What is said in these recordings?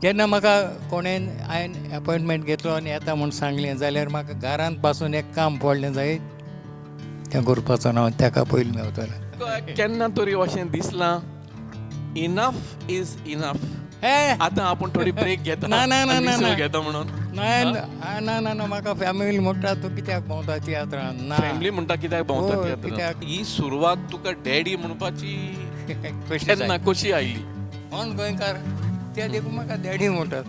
जेन्ना म्हाका कोणेन हांवें एपॉयंटमेंट घेतलो आनी येता म्हूण सांगलें जाल्यार म्हाका घरांत पासून एक काम पडलें जायत तें करपाचो ना, हांव ताका पयलीं मेवतलें. केन्ना तरी अशें दिसलां इनफ is enough, हे आतां आपूण थोडी ब्रेक घेता ना, ना, ना, आनी ना, विसव ना. घेता म्हणून? ना ना ना ना, म्हाका फॅमिली म्हणटा तूं कित्याक भोंवता तियात्रान ना. फॅमिली म्हणटा कित्याक भोंवता हय, तियात्रान? कित्याक? ही सुरवात तुका डॅडी म्हणपाची कशी केन्ना कशी आयली? कोण गोंयकार ते देखून म्हाका डॅडी म्हणटात.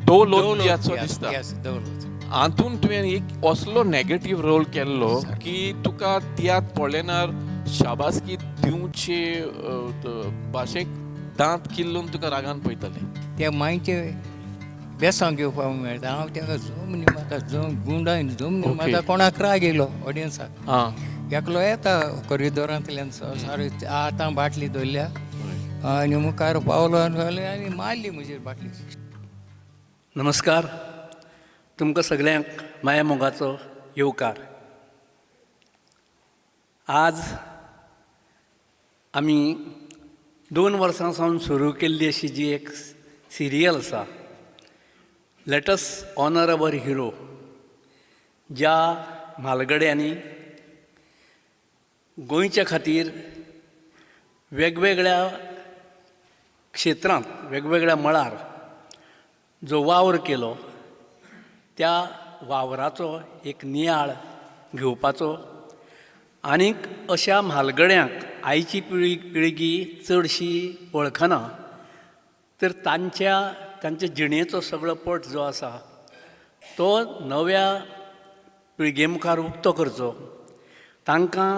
दौलत तियात्र दिसता. Yes, दौलत. हातून तुवें एक असलो नेगेटीव रोल केल्लो की तुका तियात्र पळयनार शाबासकी दिवचे भाशेक दांत किल्लून तुका रागान पळयताले. ते मांयचे बेसांव घेवपाक मेळटा. हांव ताका जमनी मारता, गुंडाय जमनी मारता. कोणाक राग येयलो ऑडियन्साक. एकलो येता कॉरिडोरांतल्यान सारे आतां बाटली दवरल्या आनी मुखार पावलो आनी मारली म्हजेर बाटली. नमस्कार, तुमकां सगल्यांक माया मोगाचो येवकार. आज आमी 2 वर्सां सावन सुरू केल्ली अशी जी एक सिरियल आसा, let us honour our hero, ज्या म्हालगड्यांनी गोंयच्या खातीर वेगवेगळ्या क्षेत्रांत वेगवेगळ्या मळार जो वावर केलो त्या वावराचो एक नियाळ घेवपाचो आनीक अशा म्हालगड्यांक आयची पिळगी चडशी वळखना, तर तांच्या जिणेचो सगळो पट जो आसा तो नव्या पिळगे मुखार उक्तो करचो, तांकां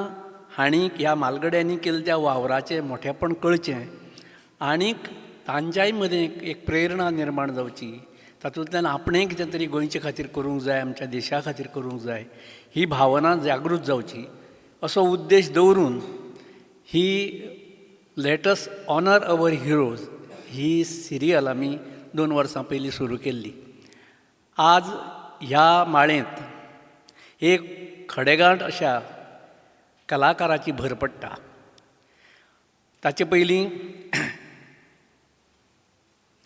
हांणी ह्या म्हालगड्यांनी केल्ल्या त्या वावराचें मोठेपण कळचें आनीक तांच्याय मदें एक प्रेरणा निर्माण जावची, तातूंतल्यान आपणें कितें तरी गोंयचे खातीर करूंक जाय, आमच्या देशा खातीर करूंक जाय, ही भावना जागृत जावची असो उद्देश दवरून ही let's honour our heroes he serial आमी 2 वर्सां पयलीं सुरू केल्ली. आज ह्या माळेंत एक खडेगांठ अशा कलाकाराची भर पडटा. ताचे पयलीं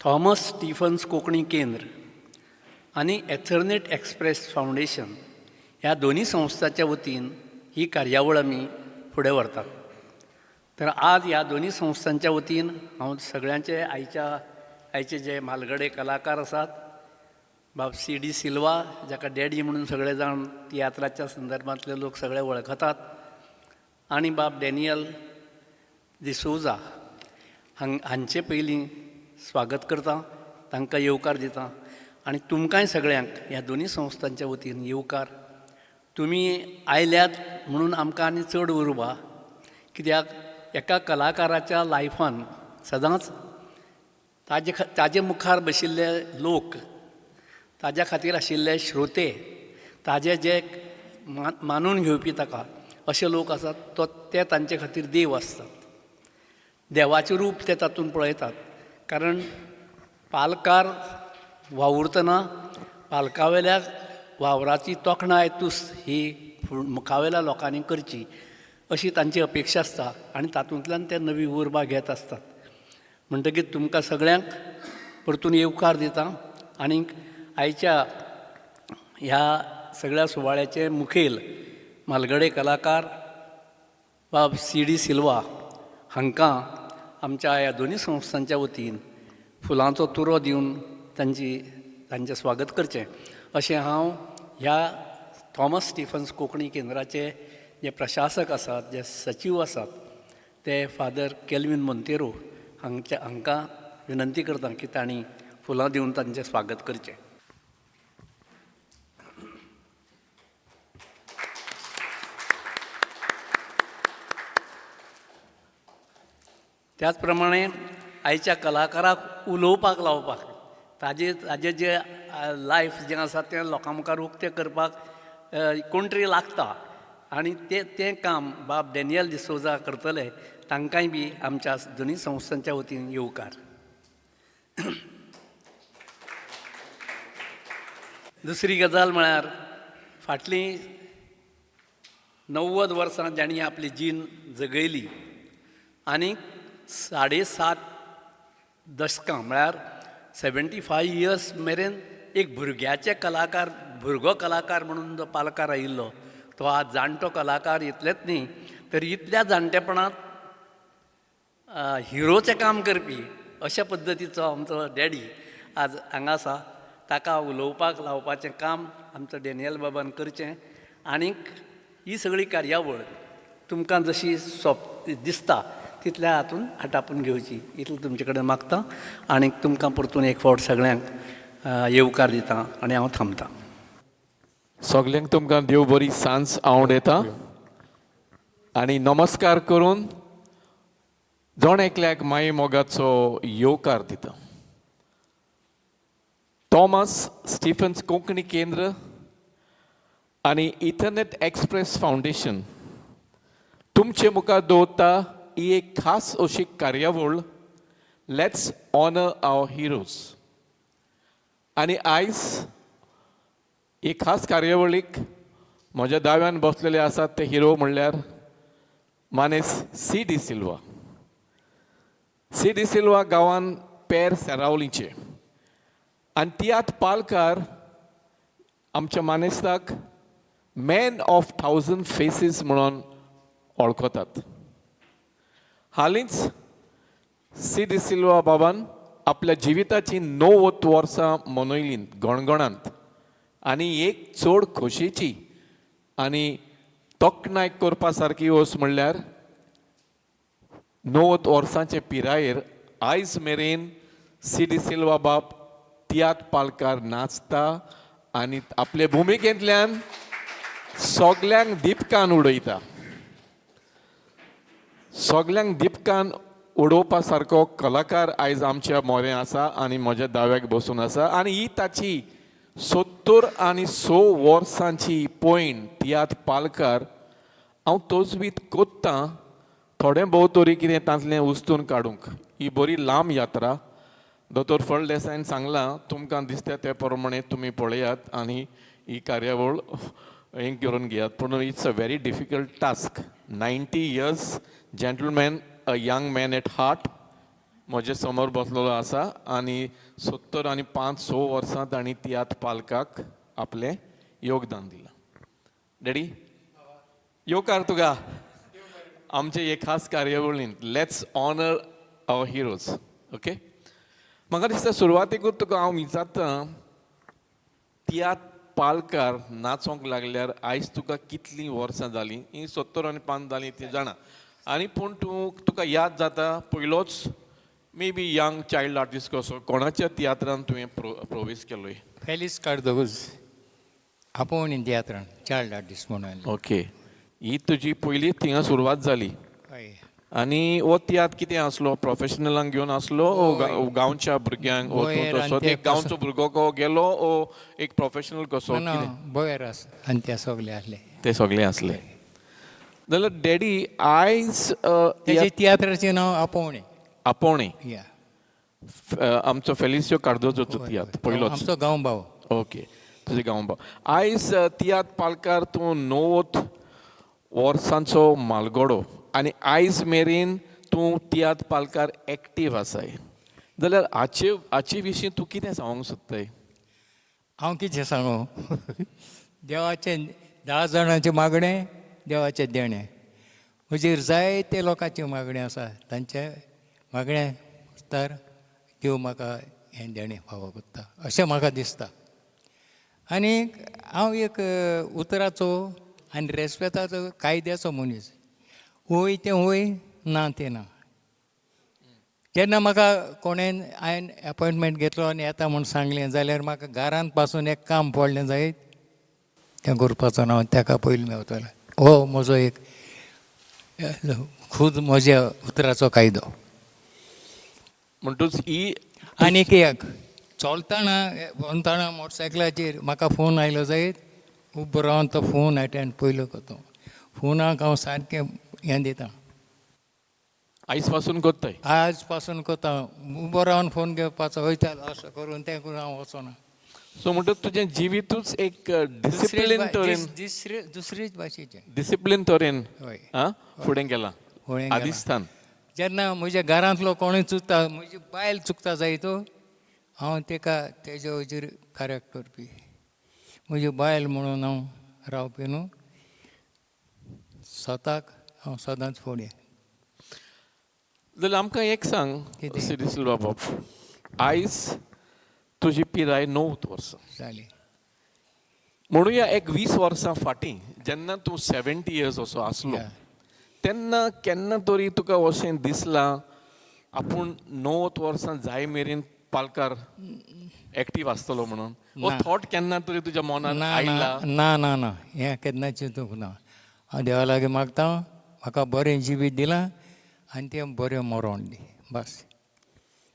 थॉमस स्टीफन्स कोंकणी केंद्र आनी एथरनेट एक्सप्रेस फावंडेशन ह्या दोनी संस्थाच्या वतीन ही कार्यावळ आमी फुडें व्हरतात. तर आज ह्या दोनी संस्थांच्या वतीन हांव सगळ्यांचे आयचे जे म्हालगडे कलाकार आसात, बाब सी डी सिल्वा जाका डॅडी म्हणून सगळे जाण तियात्राच्या संदर्भांतले लोक सगळे वळखतात, आनी बाब डॅनियल डिसोजा हांचे पयलीं स्वागत करता, तांकां येवकार दिता आनी तुमकांय सगळ्यांक ह्या दोनी संस्थांच्या वतीन येवकार. तुमी आयल्यात म्हणून आमकां आनी चड उर्बा, कित्याक एका कलाकाराच्या लायफान सदांच ताजे मुखार बशिल्ले लोक, ताज्या खातीर आशिल्ले श्रोते, ताजे जे मानून घेवपी ताका अशे लोक आसात, ते तांचे खातीर देव आसतात. देवाचें रूप ते तातूंत पळयतात. कारण पालकार वावुरतना पालकावेल्या वावराची तोखणाय तुस्त ही मुखावेल्या लोकांनी करची अशी तांची अपेक्षा आसता आनी तातूंतल्यान ते नवी उर्बा घेत आसतात. म्हणटकीर तुमकां सगळ्यांक परतून येवकार दिता आनीक आयच्या ह्या सगळ्या सुवाळ्याचे मुखेल म्हालगडे कलाकार बाब सी डी सिल्वा हांकां आमच्या ह्या दोनी संस्थांच्या वतीन फुलांचो तुरो दिवन तांचें स्वागत करचें अशें हांव ह्या थॉमस स्टीफन्स कोंकणी केंद्राचे जे प्रशासक आसात, जे सचीव आसात, ते फादर केल्वीन मोंतेरो हांकां विनंती करता की तांणी फुलां दिवन तांचें स्वागत करचें. त्याच प्रमाणे आयच्या कलाकाराक उलोवपाक लावपाक ताजे जे लायफ जें आसा तें लोकां मुखार उक्तें करपाक कोण तरी लागता आनी तें काम बाब डॅनियल डिसोजा करतले, तांकांय बी आमच्या दोनी संस्थांच्या वतीन येवकार. दुसरी गजाल म्हळ्यार फाटलीं 90 वर्सां जांणी आपली जीण जगयली आनी 7.5 दशकां म्हळ्यार 75 इयर्स मेरेन एक भुरग्याचे कलाकार, भुरगो कलाकार म्हणून जो पालकार आयिल्लो तो आज जाणटो कलाकार. इतलेंच न्ही तर इतल्या जाणटेपणांत हिरोचें काम करपी अशा पद्दतीचो आमचो डॅडी आज हांगा आसा. ताका उलोवपाक लावपाचें काम आमचो डॅनियल बाबान करचें आनीक ही सगळी कार्यावळ तुमकां जशी सोंप दिसता तितल्या हातून आटापून घेवची, इतलें तुमचे कडेन मागता आनी तुमकां परतून एक फावट सगळ्यांक येवकार दिता आनी हांव थांबतां. सगल्यांक तुमकां देव बरी सांज आवड येता आनी नमस्कार करून जण एकल्याक माये मोगाचो येवकार दिता. थॉमस स्टिफन्स कोंकणी केंद्र आनी इथरनेट एक्सप्रेस फावंडेशन तुमचे मुखार दवरता ही एक खास अशी कार्यावळ, let's honour our heroes. आनी आयज ही खास कार्यावळीक म्हज्या दाव्यान बसलेले आसात ते हिरो म्हणल्यार मानेस C D Silva. C D Silva गांवान पेर सेरावलीचे आनी तियात्र पालकार आमच्या मानेस्ताक मॅन ऑफ थावजंड फेसीस म्हणून वळखतात. हालींच सी डी सिल्वा बाबान आपल्या जिविताची 90 वर्सां मनयलीं गणगणांत आनी एक चड खोशयेची आनी तोखणाय करपा सारकी वस्त म्हणल्यार 90 वर्सांचे पिरायेर आयज मेरेन सी डी सिल्वा बाब तियात्र पालकार नाचता आनी आपले भुमिकेंतल्यान सगल्यांक दिपकान उडयता. सगल्यांक दिपकान उडोवपा सारको कलाकार आयज आमच्या मोरें आसा आनी म्हज्या दाव्याक बसून आसा. आनी ही ताची 76 वर्सांची पयण तियात्र पालकार. हांव तजवीत कोत्तां थोडें भोव तरी कितें तांतलें उस्तून काडूंक. ही बरी लांब यात्रा. दोतोर फळदेसायन सांगलां, तुमकां दिसता ते प्रमाणे तुमी पळयात आनी ही कार्यावळ हें करून घेयात, पूण it's a very difficult task. 90 years gentleman, a young man at heart, म्हजे समोर बसलेलो आसा आनी 75, 6 वर्सां तांणी तियात्र पालकाक आपलें योगदान दिलां. डॅडी, येवकार तुका आमचे हे खास कार्यावळींत, let's honour our heroes. Okay, म्हाका दिसता सुरवातेकूच तुका हांव विचारता, तियात्र पालकार नाचोंक लागल्यार आयज तुका कितलीं वर्सां जालीं? ही 75 जालीं ती जाणा आनी पूण तूं तुका याद जाता पयलोच may be young child artist कसो कोणाच्या तियात्रान तुवें प्रवेश केलोय? फेलिस कार्दोज, आपोवणी तियात्रान चायल्ड आर्टिस्ट म्हणून. ओके, ही तुजी पयली थिंगा सुरवात जाली. हय. आनी हो तियात्र कितें आसलो, प्रोफेशनलांक घेवन आसलो ओ गांवच्या भुरग्यांक ओ गोंयर तूं तसो आनी ते एक गांवचो भुरगो को गेलो ओ एक प्रोफेशनल कसो ना. कितें? बयर आस आनी ते सगळे आसले. ते सगळे आसले जाल्यार डॅडी आयज तेजे तियात्राचें नांव आपोवणें. आपोवणें. या. आमचो फेलिसियो कार्दोजोचो तियात्र पयलोच. आमचो गांव भाव. ओके, तुजे गांव भाव. आयज तियात्र पालकार तूं 90 वर्सांचो मालगडो आनी आयज मेरेन तूं तियात्र पालकार एक्टीव आसाय जाल्यार हाचे विशीं तूं कितें सांगूंक सोदताय? हांव कितें सांगू, देवाचें 10 जाणांचें मागणें, देवाचें देणें. म्हजेर जायते लोकांचें मागणें आसा. तांचें मागणें तर देव म्हाका हें देणें फावो करता अशें म्हाका दिसता. आनी हांव एक उतराचो आनी रेस्पेताचो, कायद्याचो मनीस. वय तें वय, ना तें ना. जेन्ना म्हाका कोणेन हांवें एपॉयंटमेंट घेतलो आनी येता म्हूण सांगलें जाल्यार म्हाका घरांत पासून एक काम पडलें जायत, तें करपाचो ना, हांव ताका पयलीं मेवतलें. हो म्हजो एक खूद म्हज्या उतराचो कायदो. म्हणटूच ही आनीक एक, चलतना वताना मोटरसायकलाचेर म्हाका फोन आयलो जायत, उबो रावन तो फोन एटेंड पयलो करता. फोनाक हांव सारकें हें दिता. आयज पासून करताय? आज पासून करता. उबो रावन फोन घेवपाचो वयता असो करून तें करून हांव वचना. सो म्हणटूच तुजें जिवितूच एक डिसिप्लीन तरेन दुसरे दुसरेच भाशेचें. डिसिप्लीन तरेन हय. आं फुडें गेलां. फुडें गेलां. आदिस्थान. जेन्ना म्हज्या घरांतलो कोणूय चुकता, म्हजी बायल चुकता जायत, हांव ताका तेज्या वजेर करेक्ट करपी. म्हजी बायल म्हणून हांव रावपी न्हू, स्वताक हांव सदांच फुडें. जाल्यार आमकां एक सांग कितें? सिडी सिल्वा बाब, आयज तुजी पिराय 90 वर्सां जाली. म्हणुया, एक 20 वर्सां फाटीं जेन्ना तूं 70 इयर्स असो आसलो तेन्ना केन्ना तरी तुका अशें दिसलां आपूण 90 वर्सां जाय मेरेन पालकार एक्टीव आसतलो म्हणून? हो ना. थॉट केन्ना तरी तुज्या मनान ना. आयला? ना ना ना, हें केन्ना चिंतूंक ना. हांव देवा लागीं मागता, म्हाका बरें जिवीत दिलां आनी तें बरें मरोण दी, बस.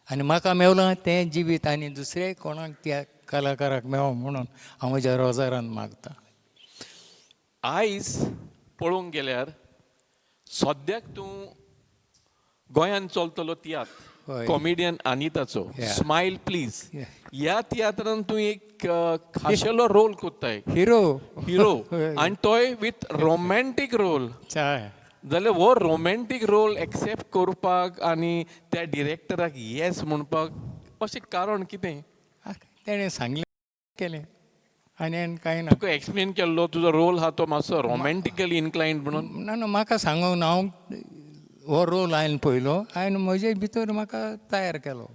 आनी म्हाका मेवलां तें जिवीत आनी दुसरें कोणाक त्या कलाकाराक मेवो म्हणून हांव म्हज्या रोजारान मागता. आयज पळोवंक गेल्यार सद्याक तूं गोंयांत चलतलो तियात्र कॉमेडियन अनिताचो स्मायल प्लीज ह्या तियात्रान तूं एक खाशेलो रोल कोत्ताय. हिरो. हिरो, आनी तोय विथ रोमॅन्टीक रोल. जाल्यार हो रोमॅन्टीक रोल एक्सेप्ट करपाक आनी त्या डिरेक्टराक येस म्हणपाक अशें कारण कितें? तेणें सांगलें, केलें आनी आनी कांय ना. तुका एक्सप्लेन केल्लो तुजो रोल आहा तो मातसो रोमॅन्टिकली इन्क्लायन्ड म्हणून? ना ना, म्हाका सांगूंक ना. हांव हो रोल हांवें पयलो, हांवें म्हजे भितर म्हाका तयार केलो.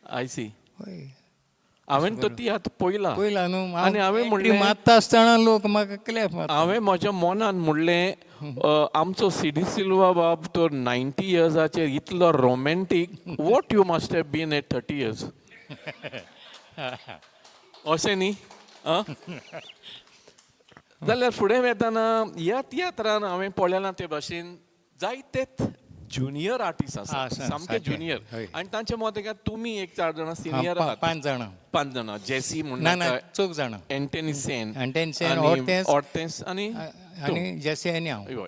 I see. हय. हांवें तो तियात्र पळयला. पयला न्हू? आनी हांवें म्हणलें, मारता आसतना लोक म्हाका क्लॅप मारता. हांवें म्हज्या मनान म्हणलें, आमचो सिडी सिल्वा बाब तो 90 इयर्साचेर इतलो romantic, what you must have been at 30 years, अशें न्ही आं? जाल्यार फुडें वेताना ह्या तियात्रान हांवें पळयलां ते भाशेन जायतेच ज्युनियर आर्टिस्ट आसा, आसा, सामके सारकें. ज्युनियर. आनी तांचे मत एका तुमी एक चार जाणां सिनियर आहात. पांच जाणां. पांच जाणां, जेसी ना ना, म्हणटा, चौग जाणां. एंटनी सेन. एंटनी सेन, आनी ऑर्तेंस. ऑर्तेंस आनी आनी जेसी आनी हांव. हय,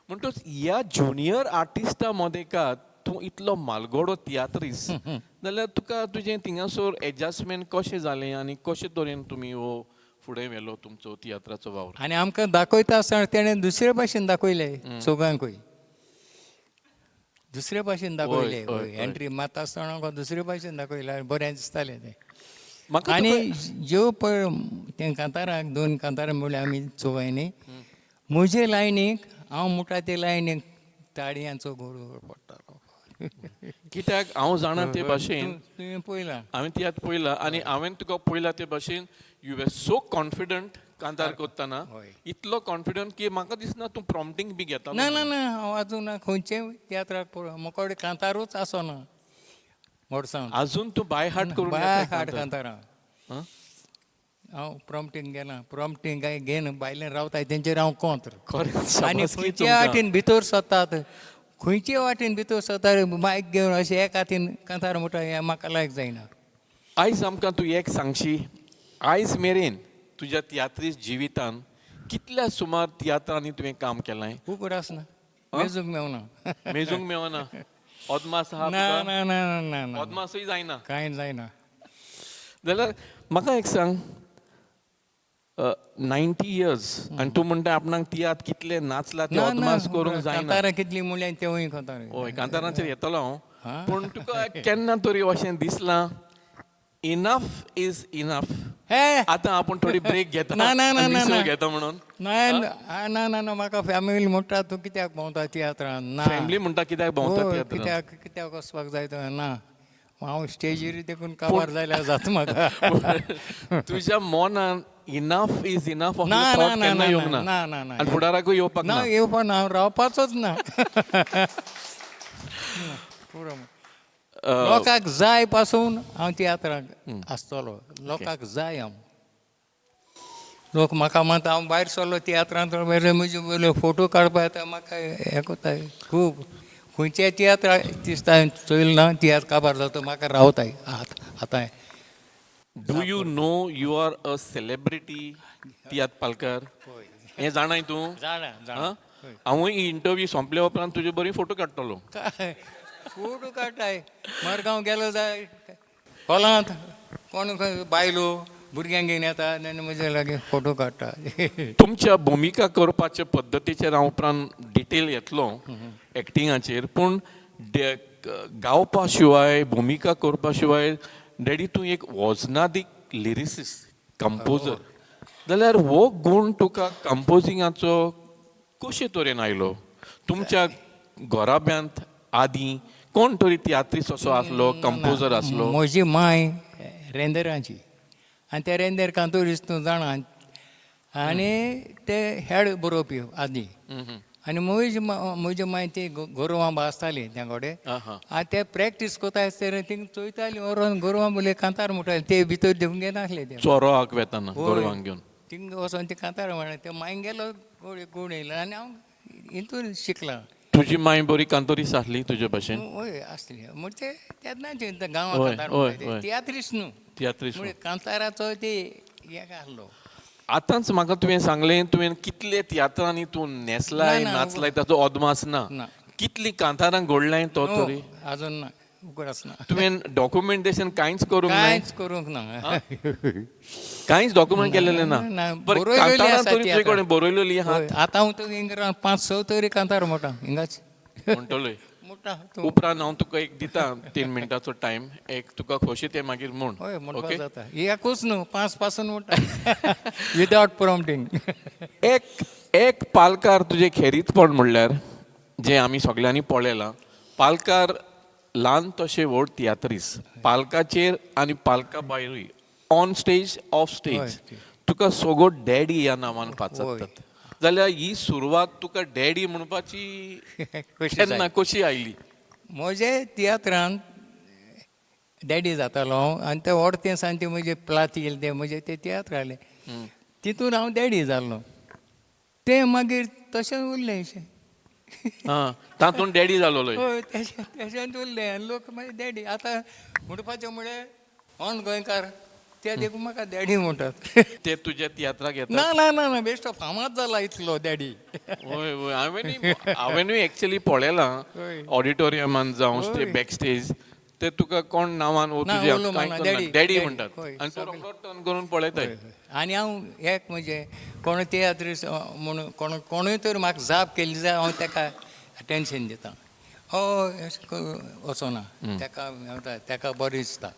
म्हणटच ह्या ज्युनियर आर्टिस्टा मदें का तूं इतलो मालगोडो तियात्रीस जाल्यार तुका तुजें थिंगासर एडजस्टमेंट कशें जालें आनी कशे तरेन तुमी हो फुडें व्हेलो तुमचो तियात्राचो वावर? आनी आमकां दाखयता आसतना तेणें दुसरे भाशेन दाखयले, चौगांकूय दुसरे भाशेन दाखयले. हय, हय, हय. एंट्री मारता आसतना आमकां दुसरे भाशेन दाखयले आनी बरें दिसतालें तें. म्हाका आनी ज्यो पळय तें कांताराक, दोन कांतारां म्हणल्यार आमी चौगांयनी म्हजे लायनीक, हांव म्हणटा ते लायनीक ताळयांचो गोड गोड पडटालो. कित्याक हांव जाणा ते भाशेन तुवें पळयलां. हांवें तियात्र पळयला आनी हांवें तुका पळयला ते भाशेन you are so confident कांतार करतना. इतलो कॉन्फिडंट की म्हाका दिसना तूं प्रॉम्प्टींग बी घेता. ना ना ना, हांव आजून ना खंयचे तियात्राक पळय म्हजे कडेन कांतारूच आसना मोडसावन. अजून तूं बाय हार्ट करून बाय घेता हाड कांतार. कांतारां. आं? हांव प्रॉम्प्टींग घेना, प्रॉम्प्टींग कांय घेन भायल्यान रावताय तेंचेर हांव कोंत्र. खरेंच आनी शाबासकी खंयचे तुमकां. वाटेन भितर सरतात, खंयचे वाटेन भितर सरतात, मायक घेवन अशें एक हातीन कांतार म्हणटा, हें म्हाका लायक जायना. आयज आमकां तूं एक सांगशी, आयज मेरेन तुज्या तियात्रीस जिवितान कितल्या सुमार तियात्रांनी तुवें काम केलां? खूब आसना, मेजूंक मेवना. मेजूंक मेवना? अदमास आहा ना. तुका? ना ना ना ना. अदमासूय जायना? कांय जायना. जाल्यार म्हाका एक सांग, 90 इयर्स आनी तूं म्हणटा आपणाक तियात्र कितले नाचला ते ना ना. अदमास करूंक जायना. कांतारां कितलीं म्हणल्यार तेवूय कांतारां. हय, कांतारांचेर येतलो हांव. आं. पूण तुका केन्ना तरी अशें दिसलां, इनफ is enough, हे आतां आपूण थोडी ब्रेक घेता ना, ना, ना, आनी ना, विसव ना. घेता म्हणून? ना ना ना ना, म्हाका फॅमिली म्हणटा, तूं कित्याक भोंवता तियात्रान ना. फॅमिली म्हणटा कित्याक भोंवता तियात्रान? कित्याक कित्याक वचपाक जाय तो ना. हांव स्टेजीर देखून काबार जाल्यार जाता म्हाका. तुज्या मनान इनफ is enough ना ना थॉट ना केन्ना ना येवंक ना? ना ना ना. आनी फुडाराकूय येवपाक ना. ना? येवपा ना, हांव रावपाचोच ना, पुरो. लोकांक जाय पासून हांव तियात्राक आसतलो. लोकांक जाय हांव. लोक म्हाका मात हांव भायर सरलो तियात्रांत, म्हजे वयले फोटो काडपा येता म्हाका, हें कोताय खूब. खंयच्या तियात्र दिसता हांवें चोयलें ना, तियात्र काबार जाता म्हाका रावताय आतां आतां. Do you know you are a celebrity तियात्र पालकर, हें जाणाय तूं? जाणा. आं? हांवूय ही इंटरव्यू सोंपल्या उपरांत तुजे बरी फोटो काडटलो. काय फोटो काडटाय, मडगांव गेलो जाय हॉलांत कोण खंय बायलो भुरग्यांक घेवन येता आनी म्हजे लागीं फोटो काडटा. तुमच्या भुमिका करपाच्या पद्दतीचेर हांव उपरांत डिटेल येतलो एक्टिंगाचेर, पूण गावपा शिवाय, भुमिका करपा शिवाय डॅडी तूं एक वजनादीक लिरिसिस्ट कंपोजर जाल्यार हो गूण तुका कंपोजिंगाचो कशे तरेन आयलो? तुमच्या घराब्यांत आदीं कोण तरी तियात्रीस असो आसलो, कंपोजर आसलो? म्हजी माय रेंदेरांची आनी ते रेंदेर कांतोरीस तूं जाणा आनी ते हेड बरोवपी आदी आनी म्हजी माय ती गोरवां भाजताली त्या कडेन आनी ते प्रॅक्टीस कोता आसतना थिंग चोयताली व्हरोन गोरवां बोले कांतार म्हणटाले ते भितर देवूंक घेनासले ते. चोरोक वेताना होय. गोरवांक घेवन थिंग वचोन ते कांतार म्हणलें ते मागीर गेलो गोड येयलो आनी हांव हितून शिकलां. तुजी माय बरी कांतोरीस आसली तुजे भशेन? वय आसली म्हणजे तेन्नाचे गांवां कांतार म्हणटाले. तियात्रीस न्हू तियात्रीस. म्हणजे कांताराचो ते एक आसलो. आतांच म्हाका तुवें सांगलें तुवें कितले तियात्रांनी तूं न्हेसलाय ना, ना, नाचलाय ताचो अदमास ना. ना. कितलीं कांतारां घडलाय तो न्हू, तरी अजून ना, उगडास ना. तुवें डॉक्युमेंटेशन कांयच करूंक ना? कांयच करूंक ना. कांयच डॉक्युमेंट केलेलें ना? ना, बरें, बरयलेली कांतारां आसा तरी तुजे तियात्रां. कडेन बरयलेली आहा? हय, आतां हांव तुका हिंगा 5-6 तरी कांतार म्हणटा हिंगाच म्हणटलोय म्हणटा तूं. उपरांत हांव तुका एक दिता 3 मिनटाचो टायम एक तुका खोशी तें मागीर म्हूण. हय म्हणपाक ओके जाता एकूच न्हू 5 पासून म्हणटा विदावट प्रॉम्प्टींग. एक एक पालकार तुजें खेरीतपण म्हणल्यार जें आमी सगल्यांनी पळयलां, पालकार ल्हान तशें व्हड तियात्रीस पालकाचेर आनी पालका भायरूय ऑन स्टेज ऑफ स्टेज तुका सगळो डॅडी ह्या नांवान पाचारतात. जाल्यार ही सुरवात तुका डॅडी म्हणपाची कशी केन्ना जाली? कशी आयली? म्हजे तियात्रान डॅडी जातालो हांव आनी ते व्हड तें ते म्हजे प्लातील ते म्हजे ते तियात्र आयले तितून हांव डॅडी जाल्लो तें मागीर तशें उरलें अशें. आं, तातूंत डॅडी जालोलो. हय तशें तशेंच उरलें आनी लोक मागीर डॅडी आतां म्हणपाचें म्हळ्यार ऑन गोंयकार ते देखून म्हाका डॅडी म्हणटात. ते तुज्या तियात्राक येतात? ना ना ना ना, बेश्टो फामाद जाला इतलो डॅडी. हय हय, हांवेनूय एक्चुअली पळयलां ऑडिटोरियमान जावं बॅक स्टेज ते तुका कोण नांवान वो ना, तुज्या उलो कांय मारना, करना, डॅडी, डॅडी डॅडी, म्हणटात हय, आनी तो सगळे. रोखडो टर्न करून पळयताय. आनी हांव एक म्हणजे कोण तियात्रीस म्हणून कोण कोणूय तर म्हाका जाप केली जाल्यार हांव ताका अटेन्शन दिता. हय अशें वचना ताका मेवता ताका बरें दिसता.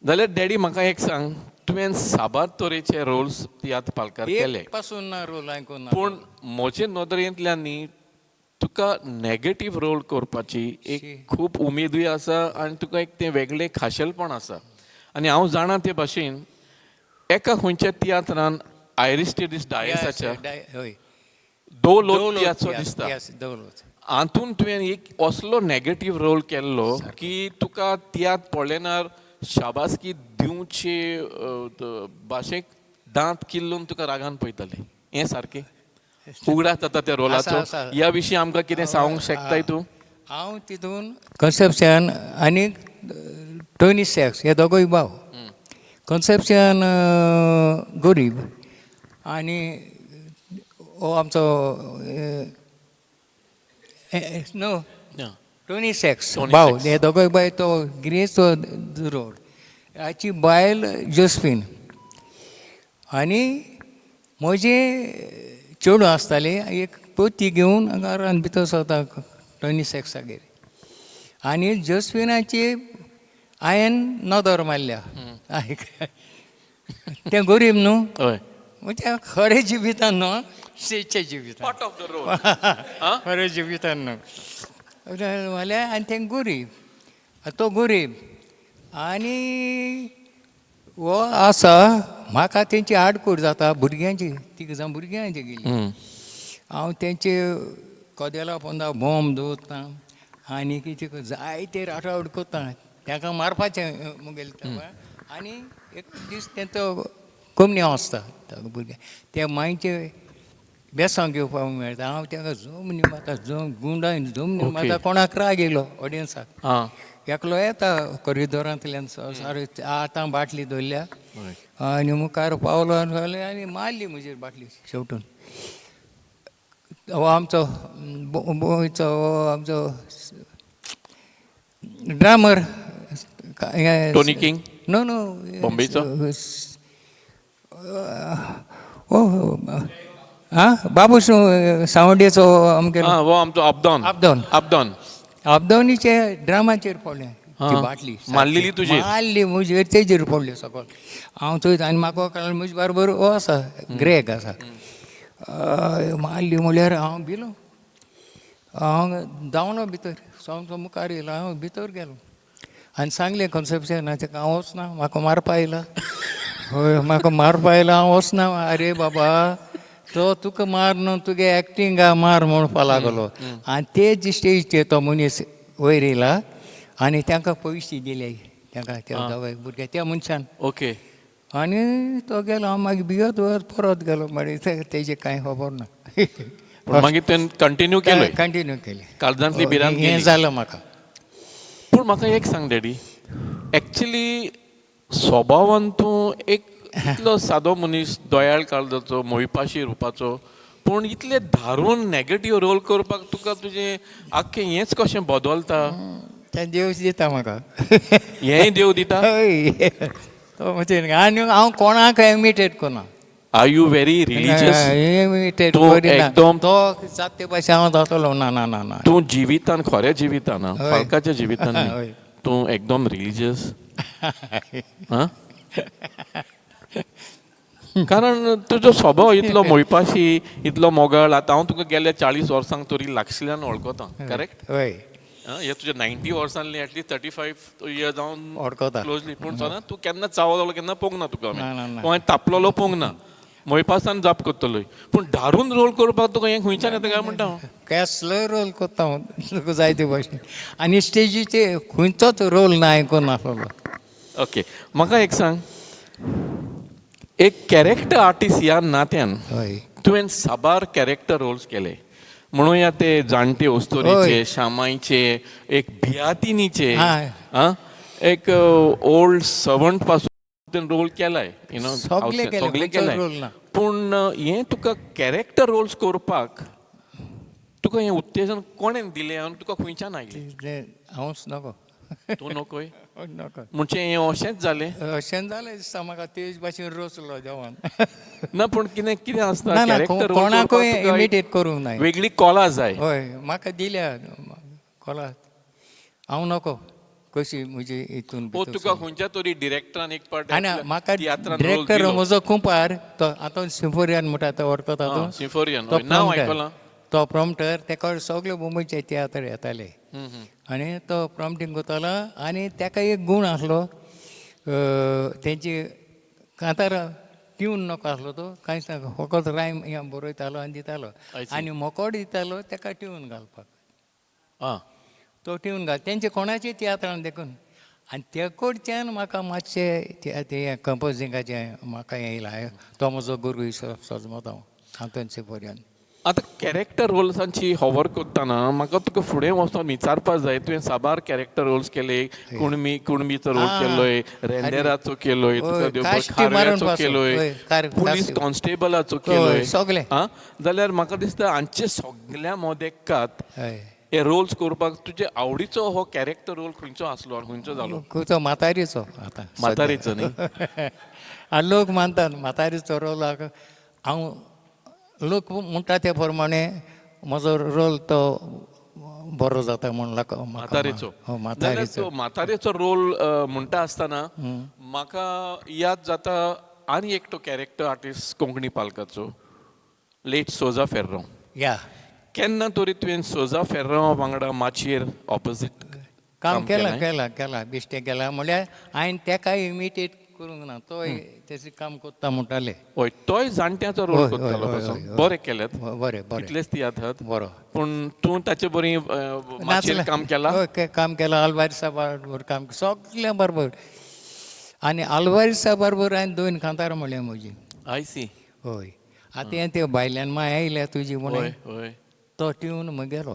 जाल्यार डॅडी म्हाका एक सांग, तुवें साबार तरेचे रोल्स तियात्र पालकार केले एक पासून ना रोल आयकून ना. पूण म्हजे नदरेंतल्यान न्ही तुका नॅगेटीव रोल करपाची एक खूब उमेदूय आसा आनी तुका एक तें वेगळें खाशेलपण आसा. आनी हांव जाणा ते भाशेन एका खंयच्या तियात्रान आयरिस्टिडीस डायसाच्या हय दोलो तियाचो दिसता दोलोत हातून तुवें एक असलो नॅगेटीव रोल केल्लो की तुका तियात्र पळयनार शाबासकी दिवचे भाशेक दांत किल्लून तुका रागान पळयताले. हें सारकें उगडास जाता त्या रोलाचो? आसा, आसा. ह्या विशीं आमकां कितें सांगूंक शकताय तूं? हांव तितून कन्सेप्शन आनी टोनी सॅक्स हे दोगूय भाव. कन्सेप्शन गरीब आनी हो आमचो न्हू टोनी सॅक्स टोनी भाव सॅक्स. हे दोगूय बाय तो गिरेस्त दुरोड हाची बायल जोस्फीन आनी म्हजे चेडूं आसतालें एक पोती घेवन घरान भितर सरता टोनी सॅक्सागेर आनी जोस्फिनाची हांवें नदर मारल्या. तें गरीब न्हू हय म्हणजे खरें जिवितान न्हू स्टेजच्या जिवितान पार्ट ऑफ the role. खरें जिवितान न्हू म्हणल्यार आनी तें गरीब तो गरीब आनी हो आसा म्हाका तेंची आडखळ जाता भुरग्यांची तिग जाण भुरग्यांची गेली हांव तेंचे कदेला पोंदा बॉम्ब दवरता आनी कितें जायते राटावट करता तांकां मारपाचें मुगेलें. आनी एक दीस तेंचो कमनी आसता भुरग्यां ते मांयचे बेसांव घेवपाक मेळटा. हांव तांकां जमनी मारता गुंडाय जमनी मारता कोणाक राग येयलो ऑडियन्साक. एकलो येता कॉरिडोरांतल्यान सारे आतां बाटली दवरल्या आनी मुखार पावलो आनी आनी मारली म्हजेर बाटली शेवटून. हो आमचो गोंयचो हो आमचो drummer Tony King? No no, बॉम्बेचो? हो आं बाबूश सांवड्डेचो आमगेलो हो आमचो अपडावन. अपडावन. अपडावन. अपडावनीचे ड्रामाचेर पडलें. ती बाटली मारलेली तुजेर? मारली म्हजेर, तेजेर पडली सकल. हांव थंय आनी म्हाका कारण म्हजे बरोबर हो आसा, ग्रेग आसा. मारली म्हणल्यार हांव भिलो. हांव धांवलो भितर, सामको मुखार येयलो, हांव भितर गेलो आनी सांगलें कॉन्सेप्शनाचें, हांव वचना, म्हाका मारपा येयला. हय, म्हाका मारपा येयला, हांव वचना. आरे बाबा, तो तुका मार न्हू, तुगे एक्टिंगा मार म्हणपा लागलो. आनी तेज स्टेजीचेर तो मनीस वयर येयला आनी तांकां पयशे दिले, तांकां, त्या दोगांय भुरग्या त्या मनशान. आनी तो गेलो. हांव मागीर भियत वयत परत गेलो. मागीर तेजें कांय खबर ना. पूण मागीर तुवें कंटिन्यू केलोय? कंटिन्यू केलें. काळजांतली भिरांत हें गेली. जालें म्हाका. पूण म्हाका एक सांग डॅडी, एक्चुली स्वभावान तूं एक इतलो सादो मनीस, दयाळ काळजाचो, मोहिपाशी रुपाचो, पूण इतले धारून नॅगेटीव रोल करपाक तुका तुजें आख्खें हेंच कशें बदलता? तें देव दिता म्हाका. हेंय देव दिता? हय, तो म्हणजे आनी हांव कोणाक इमिटेट करना. Are you very religious? Imitate तूं करिना. एकदम- तो जात ते भाशेन हांव जातलो, ना ना ना ना. तूं जिवितान, खऱ्या जिवितान आं, हय. पालकाच्या जिवितान न्ही. हय. तूं एकदम रिलीजियस आं? कारण तुजो स्वभाव इतलो मोयपाशी, इतलो मोगाळ. आतां हांव तुका गेल्या 40 वर्सांक तरी लागशिल्ल्यान वळखता, करेक्ट? हय. हे तुज्या 90 वर्सांनी एटलीस्ट 35 इयर्स हांव वळखता. क्लोजली. पूण सदांच तूं केन्ना चावलो केन्ना पोवंक ना तुका. ना, ना, ना. हांवें तापलेलो पोवंक ना, मोयपासान जाप करतलोय. पूण धारून रोल करपाक तुका हें खंयच्यान येता काय म्हणटा हांव? कसलोय रोल करता हांव, तुका जाय ते भाशेन. आनी स्टेजीचेर खंयचोच रोल ना आयकून नासलो. ओके, म्हाका एक सांग, एक कॅरेक्टर आर्टिस्ट ह्या नात्यान तुवें साबार कॅरेक्टर रोल्स केले म्हणूया, ते जाणटे अस्तोरीचे, शामायचे, एक भियातिनीचे, आं, एक ओल्ड सर्वंट पासून रोल केलाय, you know. सगळे केले, सगळे खंयचोच केलाय. रोल ना. पूण हें तुका कॅरेक्टर रोल्स करपाक तुका हें उत्तेजन कोणें दिलें आनी तुका खंयच्यान आयलें? तें हांवच नको. तूं नकोय? नको. म्हणजे हें अशेंच जालें? अशें जालें दिसता म्हाका, तेज भाशेन रचलो देवान. ना, पूण कितें कितें आसता, ना ना, कॅरेक्टर रोल कोणाकूय करपाक तुका इमिटेट करूंक नाय. वेगळी कॉला जाय. हय, म्हाका दिल्या कोला, हांव नको कशी म्हजी हितून ओ भितर. तुका खंयच्या तरी डिरेक्टरान एक पाट आनी म्हाका तियात्रान रोल डिरेक्टर दिलो. म्हजो कुंपार, तो आतां सिंफोरियन म्हणटा, तो वळखता तूं? सिंफोरियन. तो नांव प्रॉम्प्टर. आयकलां. तो प्रॉम्प्टर, तेका सगळे मुंबयचे तियात्र येताले आनी तो प्रॉम्प्टींग करतालो. आनी तेका एक गूण आसलो, तेंची कांतारां ट्यून नको आसलो, तो कांयच नाका, फकत रायम हें बरयतालो आनी दितालो. I see. आनी मोकोड दितालो तेका ट्यून घालपाक. तो ट्यून घाल तेंचे कोणाचे तियात्रान देखून. आनी ते कडच्यान म्हाका मातशें तें कंपोजिंगाचें म्हाका हें येयलां. तो म्हजो गुरू सजमत हांव आंतोन सिपोरियन. आतां कॅरेक्टर रोल्सांची हवर करतना म्हाका तुका फुडें वचोन विचारपा जाय. तुवें साबार कॅरेक्टर रोल्स केले, कुणमी, कुणबीचो रोल केलोय, रेंदेराचो केलोय, तुका देव बरें, काश्टी मारून खारव्याचो पासून. केलोय, पुलीस काश्टी. कॉन्स्टेबलाचो केलोय. सगळे. आं, जाल्यार म्हाका दिसता हांचे सगल्या मोदेकात हे रोल्स करपाक तुजे आवडीचो हो कॅरेक्टर रोल खंयचो आसलो आनी खंयचो जालो? खंयचो? म्हातारीचो आतां. म्हातारीचो न्ही? आनी लोक मानतात म्हातारीचो रोल. हांव लोक म्हणटा ते प्रमाणे म्हजो रोल तो बरो जाता म्हूण म्हाका. म्हातारेचो? हो, जाल्यार म्हातारीचो. तो म्हातारेचो रोल म्हणटा आसतना म्हाका याद जाता आनी एकटो कॅरेक्टर आर्टिस्ट कोंकणी पालकाचो, लेट सोजा फेर्रो. केन्ना तरी तुवें सोजा फेर्रो वांगडा माचयेर ऑपोजीट काम केलां? केलां केलां, बेश्टें केलां. म्हणल्यार हांवें तेका इमिटेट करूंक ना, तोय तेजें काम कोत्ता म्हणटाले. हय, तोय जाणट्याचो रोल करतालो पासून. बरें केल्यात. बरें बरें. कितलेच तियात्रात. बरो. पूण तूं ताचे बरी माचयेर काम केलां? हय, काम केलां. आलवारी बरोबर काम, सगळ्यां बरोबर. आनी आलवारी बरोबर हांवें दोन कांतारां म्हणल्या म्हजी. I C. हय, आतां हें ते भायल्यान माय आयल्या तुजी म्हणून हय हय तो ट्यून म्हगेलो.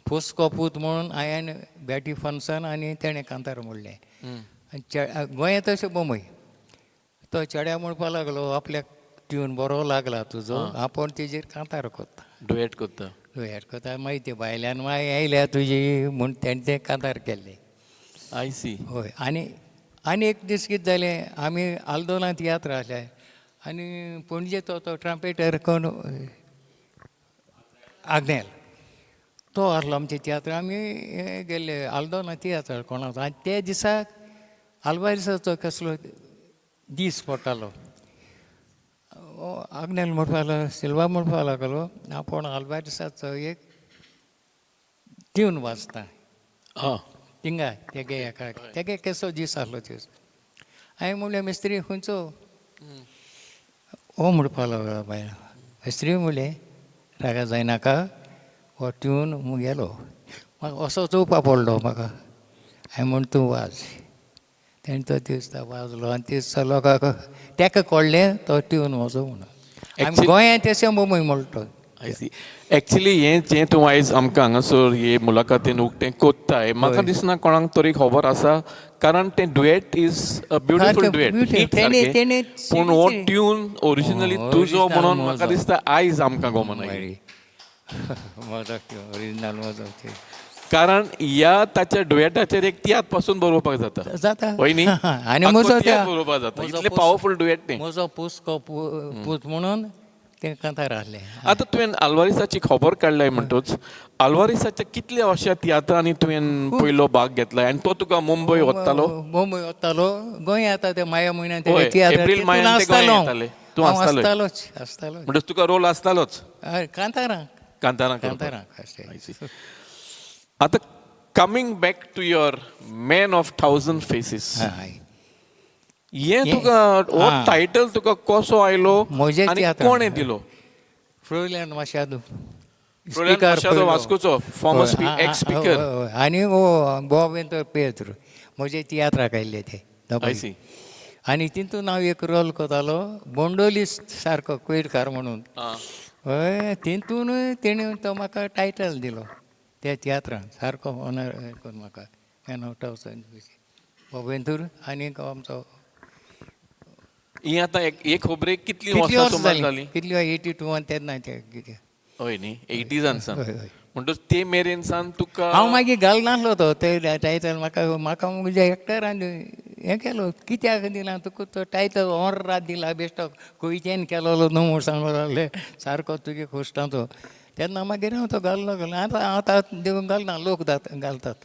फुसको पूत म्हणून हांवें बॅटी फंक्शन आनी तेणें कांतार म्हणलें. आनी गोंयांत तशें बोंबय तो चेड्या म्हणपा लागलो, आपल्याक ट्यून बरो लागला तुजो, आपूण तेजेर कांतार कोत्ता. डुएट करता. डुएट कोत्ता. मागीर ते भायल्यान माय आयल्या तुजी म्हूण तेणें तें कांतार केल्लें. I C. हय. आनी आनी एक दीस कितें जालें, आमी आल्दोना तियात्र आसले आनी पणजे तो तो ट्रम्पेटर कोण, आग्नेल. तो आसलो आमचे तियात्र. आमी हे गेल्ले आल्दोना तियात्र कोणाचो आनी ते दिसाक आल्वारीसाचो कसलो दीस पडटालो. आग्नेल म्हणपाक लागलो, सिल्वा म्हणपाक लागलो, आपूण आल्वारीसाचो एक ट्यून वाजता थिंगा तेगे हेका तेगे कसो दीस आसलो दीस. हांवें म्हणलें मिस्त्री खंयचो हो म्हणपाक लागलो. बायल मिस्त्री म्हणलें रागा जायनाका, हो ट्यून मुगेलो. म्हाका असो चोवपा पडलो म्हाका. हांवें म्हण तूं वाज. तेणें तो दीस वाजलो आनी ते लोकांक तेका कळ्ळें तो ट्यून म्हजो म्हणून. आमी गोंयांत तशें मुंबय म्हणटा. I C. Actually हें जें तूं आयज आमकां हांगासर हे मुलाखतीन उक्तें कोत्ताय, म्हाका दिसना कोणाक तरी खबर आसा, कारण तें duet is a beautiful duet. पूण हो ट्यून ओरिजिनली तुजो म्हणून म्हाका दिसता आयज आमकां गोमन. ओरिजिनल म्हजो, कारण ह्या ताच्या डुएटाचेर एक तियात्र पासून बरोवपाक जाता. जाता. हय न्ही? आनी म्हजो बरोवपाक जाता, इतलें पावरफूल डुएट तें. म्हजो पुसको पूत म्हणून तें कांतार आसलें. आतां तुवें आल्वारीसाची खबर काडल्या म्हणटूच, आल्वारीसाच्या कितल्या अशा तियात्रांनी तुवें पयलो भाग घेतला आनी तो तुका मुंबय वतालो? मुंबय वतालो. गोंय आतां ते माया म्हयन्यान एप्रील मायान ते गोंय येताले. तूं आसतालो? आसतालोच, आसतालो. म्हणटच तुका रोल आसतालोच? कांतारां. कांतारां. कांतारां. आतां coming back to your man of thousand faces, हें तुका हो टायटल तुका कसो आयलो आनी कोणें दिलो? फ्रोयल्यान माशादो. स्पीकर वास्कोचो, फॉर्मर एक्स स्पीकर. आनी हो बोवेंतर पेत्र म्हजे तियात्राक आयिल्ले ते. आनी तितून हांव एक रोल करतालो बोंडोली सारको कोयरकार म्हणून. हय, तितून तेणी तो म्हाका टायटल दिलो त्या तियात्रान, सारको ऑनर करून म्हाका मॅन ऑफ थावजंड बोवेंतूर. आनी आमचो ही आतां एक खबरेक कितली वर्सां सुमार जाली? कितली 82 तेन्ना ते कितें. हय न्ही, एटीजान सान. म्हणटच ते मेरेन सान तुका हांव मागीर घालनासलो तो ते टायटल. म्हाका म्हाका म्हज्या एक्टरान हें केलो, कित्याक दिला तुका तो टायटल, ऑर्राद दिला बेश्टो खंयच्यान केलोलो न्हू म्हूण सांगूंक लागले, सारको तुगे खोश्टांचो. तेन्ना मागीर हांव तो घाललो. आतां आतां देवून घालना, लोक घालतात.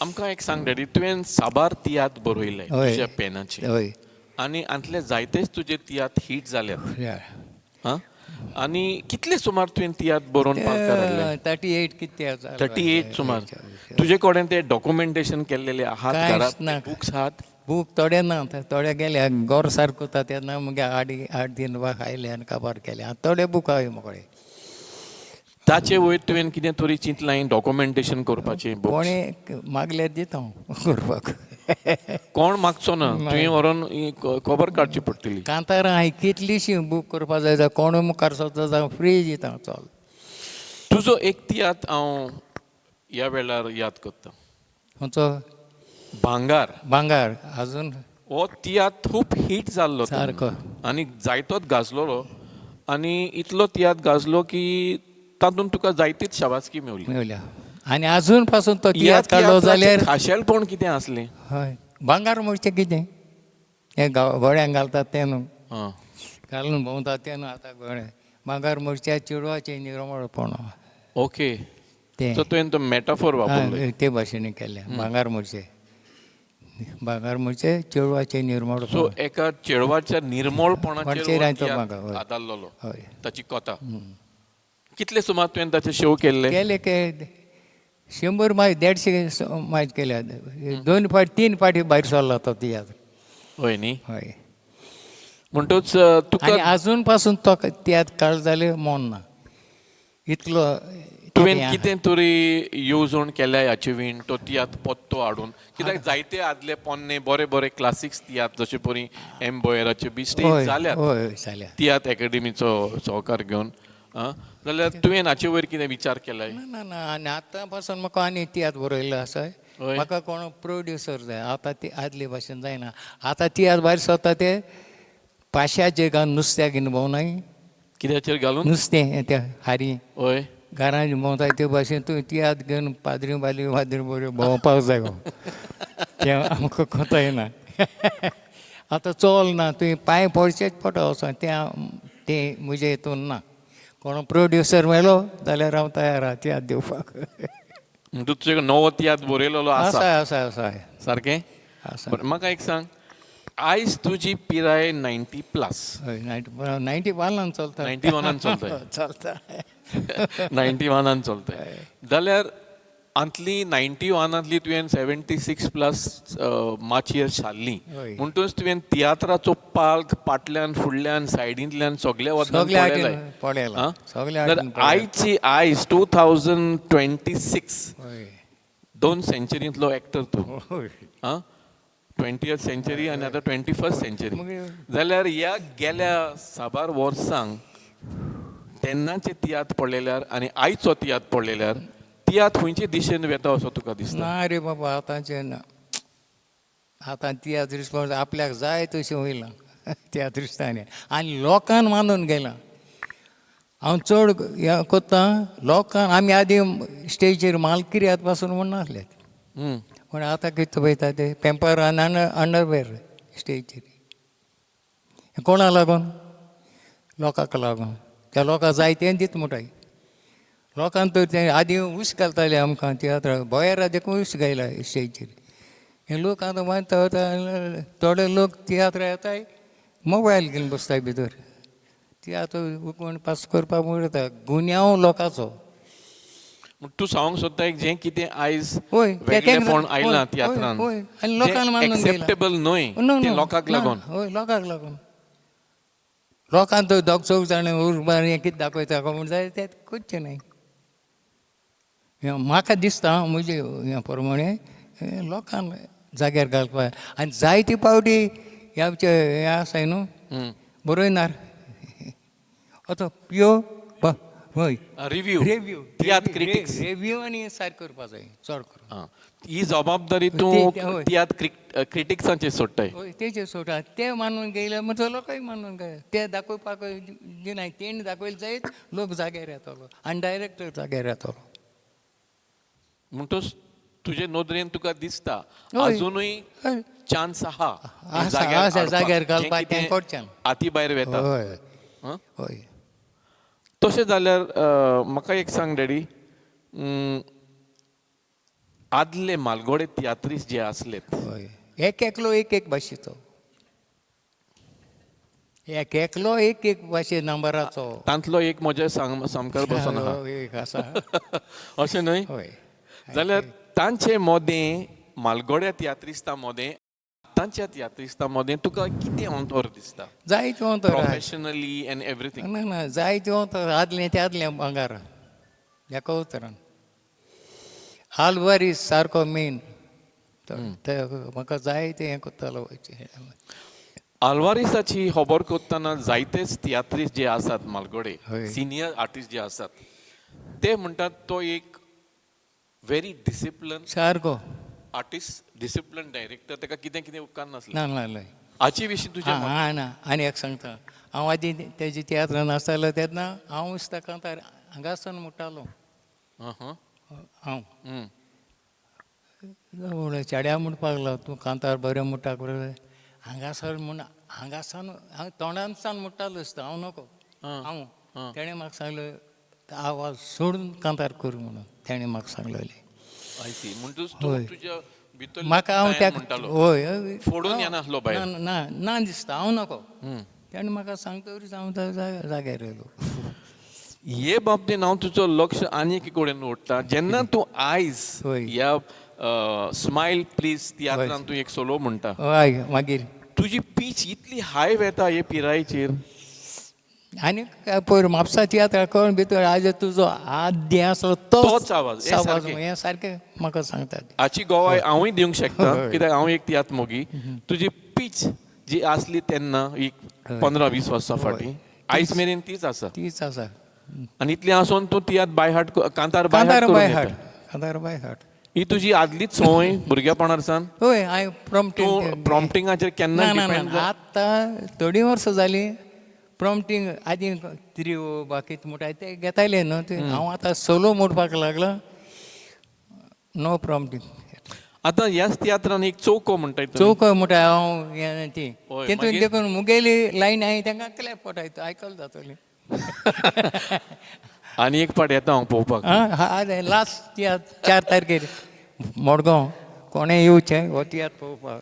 आमकां एक सांग डॅडी, तुवें साबार तियात्र बरयले तुज्या पेनाचे. हय. आनी हांतले जायतेच तुजे तियात्र हीट जाल्यात. आनी कितले सुमार तुवें तियात्र बरोवन पालकार हाडले? 38 कितले आसा? 38 सुमार. तुजे कडेन ते डॉक्युमेंटेशन केल्लेले आहात घरांत, बुक्स आहात? बूक थोडे ना, थोडे गेले गोर सारको जाता तेन्ना मुगे 8 दिन वा खायले आनी काबार केले. आतां थोडे बूक हांवें मोकळे. ताचे वयर तुवें कितें तरी चिंतलां डॉक्युमेंटेशन करपाचें? कोणें मागल्यार दिता हांव करपाक. कोण मागचो ना, तुवें व्हरोन खबर काडची पडटली. कांतारां हांवें कितलीशीं बूक करपा जाय, जाल्यार कोणूय मुखार सरता जावं फ्री दिता चल. तुजो एक तियात्र हांव ह्या वेळार याद करता. खंयचो? भांगार. भांगार अजून हो तियात्र खूब हीट जाल्लो सारको आनी जायतोच गाजलोलो, आनी इतलो तियात्र गाजलो की तातूंत तुका जायतीच शाबासकी मेवली. मेवल्या. आनी अजून पासून तो तियात्र काडलो जाल्यार खाशेलपण कितें आसलें? हय, भांगार म्हणचें कितें हें गोळ्यांक घालतात तें न्हू, घालून भोंवतात तें न्हू. आतां गोळे भांगार म्हणच्या चेडवाचें निरमळपण. ओके, तें तुवें तो मॅटाफोर वापरलो ते भाशेन केलें. भांगार म्हणचें, भांगार म्हणचें चेडवाचें निर्मळ. सो एका चेडवाच्या निर्मळपणाचेर आदारलेलो ताची कथा. कितले सुमार तुवें ताचे शो केल्ले? केले के 100 मायज 150 मायज केल्या. 2 फावटी 3 फावटी भायर सरला तो तियात्र. हय न्ही? हय. म्हणटच तुका आजून पासून तो तियात्र काडलो जाल्यार मन ना इतलो. तुवें कितें तरी येवजण केल्या हाचे वीण तो तियात्र पत्तो हाडून? कित्याक जायते आदले पोन्ने बरे बरे क्लासिक्स तियात्र जशे परी एम बोयराचे बी स्टेज जाल्यात तियात्र एकाडेमीचो सहकार घेवन, जाल्यार तुवें हाचे वयर कितें विचार केला? ना ना, आनी आतां पासून म्हाका आनी तियात्र बरयल्लो आसा. म्हाका कोण प्रोड्युसर जाय. आतां ती आदले भाशेन जायना. आतां तियात्र भायर सरता ते पाशाचेर घालून नुस्त्याक घेवन भोंवनाय. कित्याचेर घालून? नुस्तें त्या हारी. हय, घरान भोंवता ते भाशेन तूं तियात्र घेवन पाद्री बाली पाद्री बऱ्यो भोंवपाक जाय. तें आमकां कोता येना. आतां चोल ना, तुवें पांय पडचेच पडटा वचोन. तें तें म्हजे हितून ना. कोण प्रोड्युसर मेलो जाल्यार हांव तयार आहा तियात्र दिवपाक. तूं तुजे नवो तियात्र बरयलेलो आसा? आसा आसा आसा. सारकें. आसा. बरें, म्हाका एक सांग, आयज तुजी पिराय 90+. हय, 91 आन चलता. 91 आन चलता. चलता. 91 आन चलता जाल्यार आंतली 91 आंतली तुवें 76+ माचयेर सारली. म्हणटूच तुवें तियात्राचो पाल्क फाटल्यान फुडल्यान सायडींतल्यान सगल्या वचून सगल्या पळयलाय. आटेन पळयला. आं? सगल्या तर आटेन पळयला. आयची आयज 2026, 2 सेंचुरींतलो एक्टर तूं. आं, 20th century आनी आतां 21st century. मागीर जाल्यार ह्या गेल्या साबार वर्सांक तेन्नाचे तियात्र पळयल्यार आनी आयचो तियात्र पळयल्यार तियात्र खंयचे दिशेन वेता असो तुका दिसता? ना रे बाबा, आतांचें ना. आतां तियात्रिस्ट आपल्याक जाय तशें वयलां तियात्रिस्तांनी आनी लोकान मानून गेलां. हांव चड हें कोत्ता लोकांक. आमी आदीं स्टेजीर मालकिर्याद पासून म्हणनासले, पूण आतां कितें पळयता ते पेंपर आनी अंडरवेर स्टेजीर. कोणा लागून? लोकांक लागून. त्या लोकांक जाय तें दित म्हणटाय लोकांक. तर तें आदीं उस घालताले आमकां तियात्राक, बोयरा देखून उस घायला स्टेजीर. हे लोक आतां मानता, थोडे लोक तियात्र येताय, मोबायल घेवन बसताय भितर. तियात्र कोण पास करपाक उरता गुन्यांव लोकांचो. म्हण तूं सांगूंक सोदता एक जें कितें आयज हय, वेगळेपण आयलां तियात्रान, हय, आनी लोकांक मानून गेलां. एक्सेप्टेबल न्हय, तें लोकांक लागून. हय, लोकांक लागून. लोकांक तर दोग चौग जाणां उर्बा हें कितें दाखयता म्हूण जाय तें करचें न्हय. हें म्हाका दिसता, म्हजे हें प्रमाणे हें लोकांक जाग्यार घालपाक. आनी जायते पावटी हे आमचे हें आसाय न्हू, बरयनार आतां प्यो हय. रिव्यू. रिव्यू. तियात्र क्रिटिक्स. रिव्यू आनी सारकें करपा जाय चड करून. आं, ही जबाबदारी तूं हय. तियात्र क्रिटिक्सांचेर सोडटाय. हय, तेजेर सोडटा. ते मानून गेले म्हणटो लोकय मानून गेले. ते दाखोवपाक दिनाय. तेणी दाखयले जायत लोक जाग्यार येतलो आनी डायरेक्टर जाग्यार येतलो. म्हणटूच तुजे नदरेन तुका दिसता अजुनूय चान्स आहा आसा, जाग्यार आसा, हाडपाक. जाग्यार जें घालपाक कितें तें करचें. हाती भायर वेता. हय. आं? हय. तशें जाल्यार म्हाका एक सांग डॅडी, आदले मालगोडे तियात्रीस जे आसले, हय, एक एकलो एक एक भाशेचो, एक एकलो एक एक भाशे नंबराचो. तांतलो एक म्हज्या सामकार बसून आहा. हय, एक आसा. अशें न्हय? हय. जाल्यार तांचे मोदें, मालगोड्या तियात्रिस्ता मोदें, तांच्या तियात्रिस्ता मोदें तुका कितें अंतर दिसता? जायते अंतर आहा. Professionally and everything. ना ना, जायते अंतर. आदलें तें आदलें भांगार एका उतरान. आलवारीस सारको मेन, ते म्हाका जाय तें हें करतालो. आलवारिसाची खबर करतना जायतेच तियात्रिस्ट जे आसात मालगोडे, सिनियर आर्टिस्ट जे आसात, ते म्हणटात तो एक व्हेरी डिसिप्लन सारको आर्टिस्ट, डिसिप्लन डायरेक्टर, ताका कितें कितें उपकार नासलें. ना ना ना. हाचे विशीं तुजें मत? आं ना, आनी एक सांगता हांव. आदीं तेजे तियात्रान आसतालो तेन्ना हांव दिसता कांतार हांगासून म्हणटालो. हांव म्हणलें, चेड्या म्हणपाक लागलो, तूं कांतार बरें म्हणटा बरें हांगासर म्हूण हांगासान हांव तोंडानसान म्हणटालो दिसता हांव नको. हांव तेणें म्हाका सांगलें, आवाज सोडून कांतार कर म्हणून तेणें म्हाका सांगलेलें. I see. म्हणटूच तूं तुज्या भितर म्हाका हांव त्या म्हणटालो, हय हय. फोडून येनासलो भायर. ना ना ना दिसता हांव नको. तेणें म्हाका सांगतरीच हांव त्या जाग्यार येयलो. हे बाबतीन हांव तुजो लक्ष आनी एके कडेन ओडटा. जेन्ना तूं आयज ह्या स्मायल प्लीज तियात्रान तूं एक सोलो म्हणटा, हय, मागीर तुजी पीच इतली हाय वेता हे पिरायेचेर. आनी काय पयर म्हापसा तियात्र करून भितर आज तुजो आद्य आसलो तोच आवाज, हे आवाज सारकें. हें सारकें म्हाका सांगतात. हाची गवाय हांवूय दिवंक शकता, कित्याक हांव एक तियात्र मोगी. तुजी पीच जी आसली तेन्ना एक 15-20 वर्सां फाटीं, आयज मेरेन तीच आसा. तीच आसा. आनी इतलें आसून तूं तियात्र बाय हार्ट, कांतार बाय कांतार हार्ट बाय करून हार्ट, येता. कांतार बाय हार्ट. ही तुजी आदलीच संवय भुरगेपणार सावन? हय, हांवें प्रॉम्प्टींग तूं प्रॉम्प्टिंगाचेर केन्ना ना ना डिपेंड ना, आतां थोडीं वर्सां जालीं प्रॉम्प्टींग. आदीं त्रियो बाकी म्हणटा ते घेताले न्हू ते. हांव आतां सोलो म्हणपाक लागलो, नो प्रॉम्प्टींग. आतां ह्याच तियात्रान एक चौको म्हणटाय तुमी. चौको म्हणटा हांव हें ती तितून मागीर? देखून मुगेली लायन हांवें तांकां क्लॅप पटायता, आयकल जातलें. आनी एक पाट येता हांव पळोवपाक. आं, लास्ट तियात्र 4 तारखेर मडगांव, कोणें येवचें हो तियात्र पळोवपाक.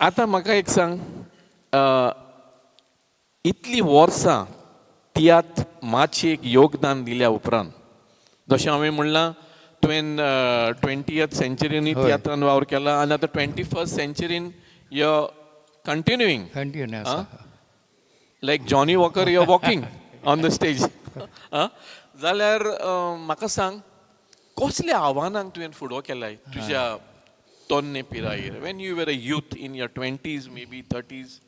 आतां म्हाका एक सांग, इतलीं वर्सां तियात्र माचयेक योगदान दिल्या उपरांत, जशें हांवें म्हणलां, तुवें 20th सेंचुरीनी तियात्रान वावर केला आनी आतां 21st सेंचुरीन you continuing. Continue आसा. Like Johnnie Walker you are walking on the stage. जाल्यार म्हाका सांग, कसल्या आव्हानांक तुवें फुडो केलाय तुज्या तोन्ने पिरायेर, when you were a youth in your 20s, maybe 30s,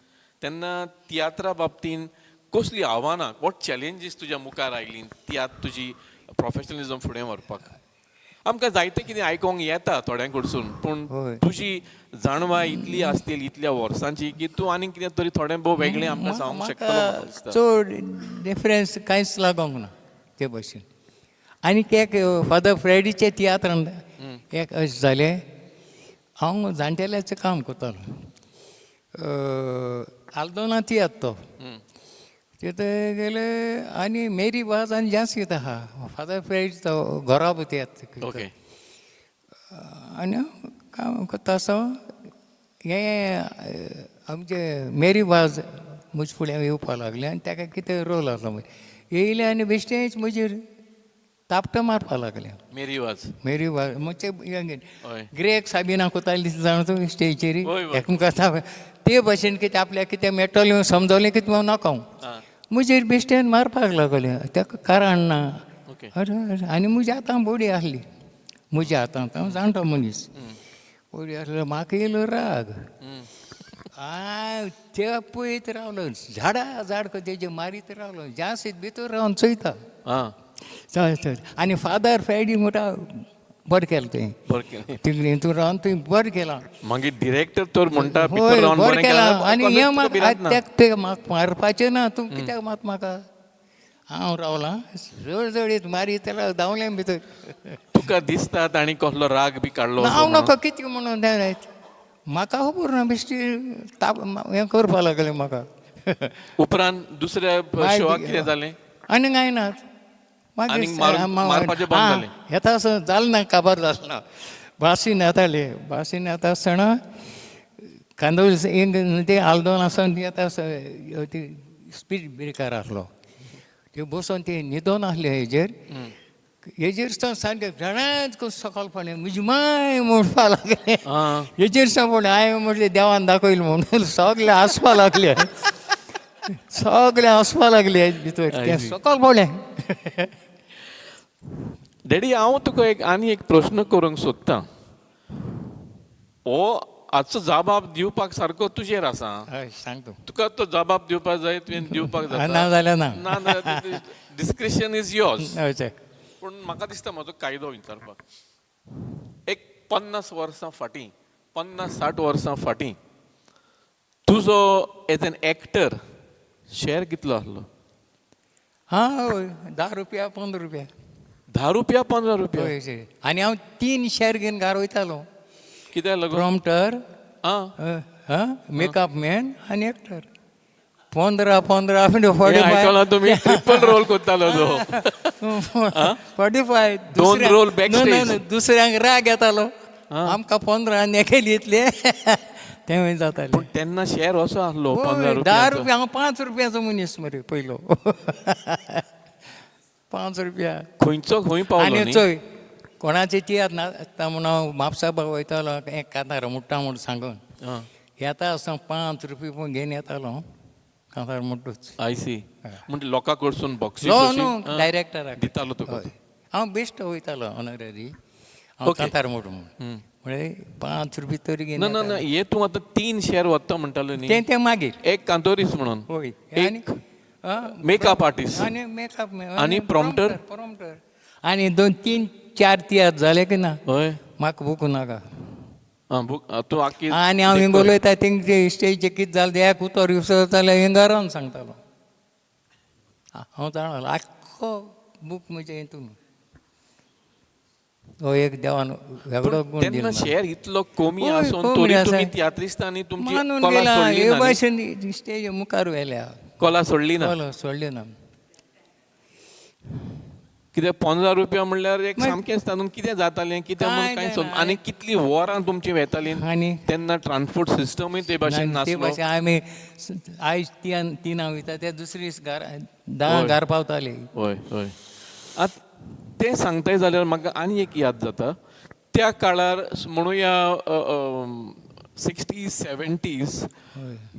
तेन्ना तियात्रा बाबतीन कसलीं आव्हानां, what challenges तुज्या मुखार आयलीं तियात्र तुजी प्रोफेशनलिजम फुडें व्हरपाक? आमकां जायतें कितें आयकोंक येता थोड्यां कडसून, पूण तुजी जाणवाय इतली आसतली इतल्या वर्सांची की तूं आनीक कितें तरी थोडें भोव वेगळें आमकां सांगूंक शकतलो म्हाका दिसता. चड डिफरन्स कांयच लागोंक ना ते भशेन. आनीक एक फादर फ्रेडीचे तियात्रान एक अशें जालें, हांव जाणटेल्याचें काम करतालो, आल्दोना तियात्र तो तितूं गेले आनी मेरी वाज आनी जास्त कितें आहा, फादर फ्रेडी तो घराबो तियात्र. आनी काम करता आसतना हें आमचे मेरी वाज म्हजे फुड्यान येवपाक लागलें आनी ताका कितें रोल आसलो मागीर येयलें आनी बेश्टेंच म्हजेर तापटां मारपाक लागलें. मेरी वाज. मेरी वाज म्हणजे ग्रेक साबिना कोताली जाणा तूं स्टेजीर एकमेकां ते भशेन कितें आपल्याक कितें मेळटलें समजलें कितें म्हणून नाका हांव म्हजेर बेश्टेन मारपाक लागलें, ताका कारण ना. अरे आनी म्हज्या हातान बडी आसली, म्हज्या हातांत, हांव जाणटो मनीस, बडी आसलो, म्हाका येयलो राग. ते पळयत रावलो, झाडा झाड तेजे मारीत रावलो, जास्त भितर रावन चोयता. आनी फादर फ्रेडी म्हणटा बरें केलें तुवें, तितून रावन तुवें बरें केलां. मागीर डिरेक्टर तर म्हणटा बरें केलां. आनी हें म्हाका तें म्हाका मारपाचें ना, तूं कित्याक मात म्हाका, हांव रावलां जळजळीत मारीत धांवलें भितर. तुका दिसता तांणी कसलो राग बी काडलो? हांव नाका कितें म्हणून म्हाका खबर ना, बेश्टी ताप हें करपाक लागलें म्हाका. उपरांत दुसऱ्या शोवाक कितें जालें? आनी कांय ना, मारपाचें बंद जालें. येता आसतना जालें ना, काबार जालें ना. बासीन येताले, बासीन येता आसतना कांदोळ ते आल्दोन आसतना येता आसतना ती स्पीड ब्रेकार आसलो, ते बसोन ते न्हिदोन आसले हेजेर हेजेर सावन सारकें घणाच सकाळ फुडें म्हजी माय म्हणपा लागलें. हेजेर सावन फुडें हांवें म्हटलें देवान दाखयलें म्हणून सगळे हांसपा लागले, सगळे हांसपा लागले भितर तें सकाळ फुडें. डॅडी, हांव तुका एक आनी एक प्रश्न करूंक सोदतां, हो आजचो जबाब दिवपाक सारको तुजेर आसा. सांग तूं. तुका तो जबाब दिवपाक जाय, तुवें दिवपाक जाता. ना जाल्यार ना. ना जाल्यार डिस्क्रिशन is yours. पूण म्हाका दिसता म्हजो कायदो विचारपाक, एक 50 वर्सां फाटीं, 50-60 वर्सां फाटीं तुजो एज एन एक्टर शेर कितलो आसलो? हां, 10 रुपया 15 रुपया. 10 रुपया 15 रुपया. आनी हांव 3 शेर घेवन घार वयतालो. कित्याक लागून? प्रॉम्प्टर, मेकअप मॅन आनी एक्टर. 15 15 45. तुमी ट्रिपल रोल करतालो तो. 45. 2 रोल बॅक स्टेज. दुसऱ्यांक राग येतालो, आमकां 15 आनी एकली इतले तें जातालें. पूण तेन्ना शेर असो आसलो 15 रुपया. 10 रुपया. हांव 5 रुपयाचो मनीस मरे पयलो. 5 रुपया. खंयचो खंय पावलो? आनी चोय कोणाचे तियात्र नासता म्हूण हांव म्हापसा वयतालो, एक कांतार मुट्टा म्हूण सांगून येता आसतना 5 रुपया पूण घेवन येतालो कांतार मुट्टूच. I C. म्हणजे लोकां कडसून बॉक्सीस न्हू, डायरेक्टराक दितालो तुका? हांव बेश्ट वयतालो ऑनररी, हांव कांतार मोडू म्हूण, म्हळ्यार 5 रुपया तरी घेवन. ना ना ना, हे तूं आतां 3 शेर वता म्हणटालो न्ही, तें मागीर एक कांतोरीस म्हणून, हय, एक मेकअप आर्टिस्ट आनी मेकअप आनी प्रॉम्प्टर प्रॉम्प्टर आनी 2 3 4 तियात्र जाले की ना, हय, म्हाका बुकू नाका. तूं आखी. आनी हांव हिंग उलयता थिंग स्टेजीचें कितें जालें एक उतर विसरता जाल्यार हिंगा रावन सांगतालो. हांव जाणा आख्खो बूक म्हजें हितून हो एक देवान वेगळो गूण तेन्ना शेर इतलो कमी आसून तरी तुमी तियात्रिस्तांनी तुमची मानून कला गेला सोडली हे ना? भाशेन स्टेज मुखार व्हेल्या, कला सोडली ना, कला सोडली ना. कित्याक 15 रुपया म्हणल्यार एक मागीर- सामकेंच तातूंत कितें जातालें कितें म्हणून कांय कांय जायना. आनी कितलीं वरां तुमचीं वेतालीं आनी तेन्ना ट्रान्सपोर्ट सिस्टमूय ते भाशेन ते नासलो. भाशेन आमी आयज तिनां वयता ते दुसरी घर 10 हय. घर पावताली. हय हय. आतां तें सांगताय जाल्यार म्हाका आनी एक याद जाता त्या काळार म्हणुया 60s 70s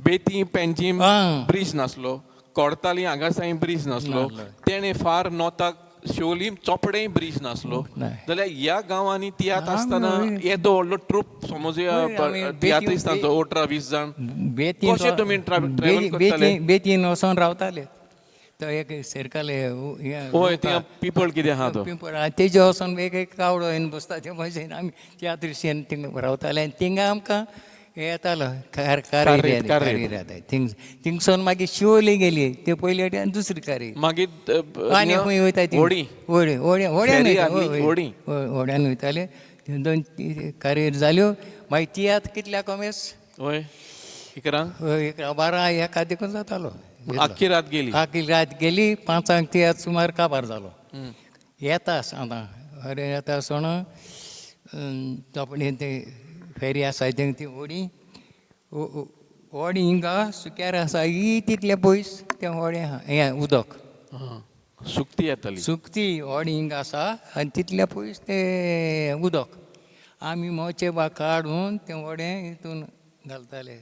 Betim Panjim bridge नासलो, कोडताली हांगासांय ब्रीज नासलो, तेणें फार नॉर्थाक शिवोली चोपडेंय ब्रीज नासलो. जाल्यार ह्या गांवांनी तियात्र आसतना येदो व्हडलो ट्रूप समजुया तियात्रिस्तांचो 18-20 जाण कशें तुमी ट्रॅवल करताले? बेतीन वचोन रावताले. तो एक सरकाले हय, थिंगा पिपळ कितें आहा तो पिंपळ तेजे वचोन एक एक कावडो येवन बसता ते भाशेन आमी तियात्रिस्तान थिंगा रावताले आनी थिंगा आमकां हें येतालो कार थिंग थिंगसून मागीर शिवोली गेली ते पयली आनी दुसरी कारी मागीर आनी खंय वयता ती होडी होडी होड्यान होडी होड्यान वयताले. दोन कारेर जाल्यो मागीर तियात्र कितल्या कोमेस हय 11 11 एका देखून जातालो. आख्खी रात गेली. आख्खी रात गेली. 5 तियात्र सुमार काबार जालो. येता आसतना अरे येता आसतना चोपडे ते फेरी आसा थंय ती होडी होडी हिंगा सुक्यार आसा ही तितले पयस तें होडें आहा हें उदक सुकती येताली. सुकती होडी हिंगा आसा आनी तितले पयस तें उदक. आमी मोचे बा काडून तें होडें हितून घालताले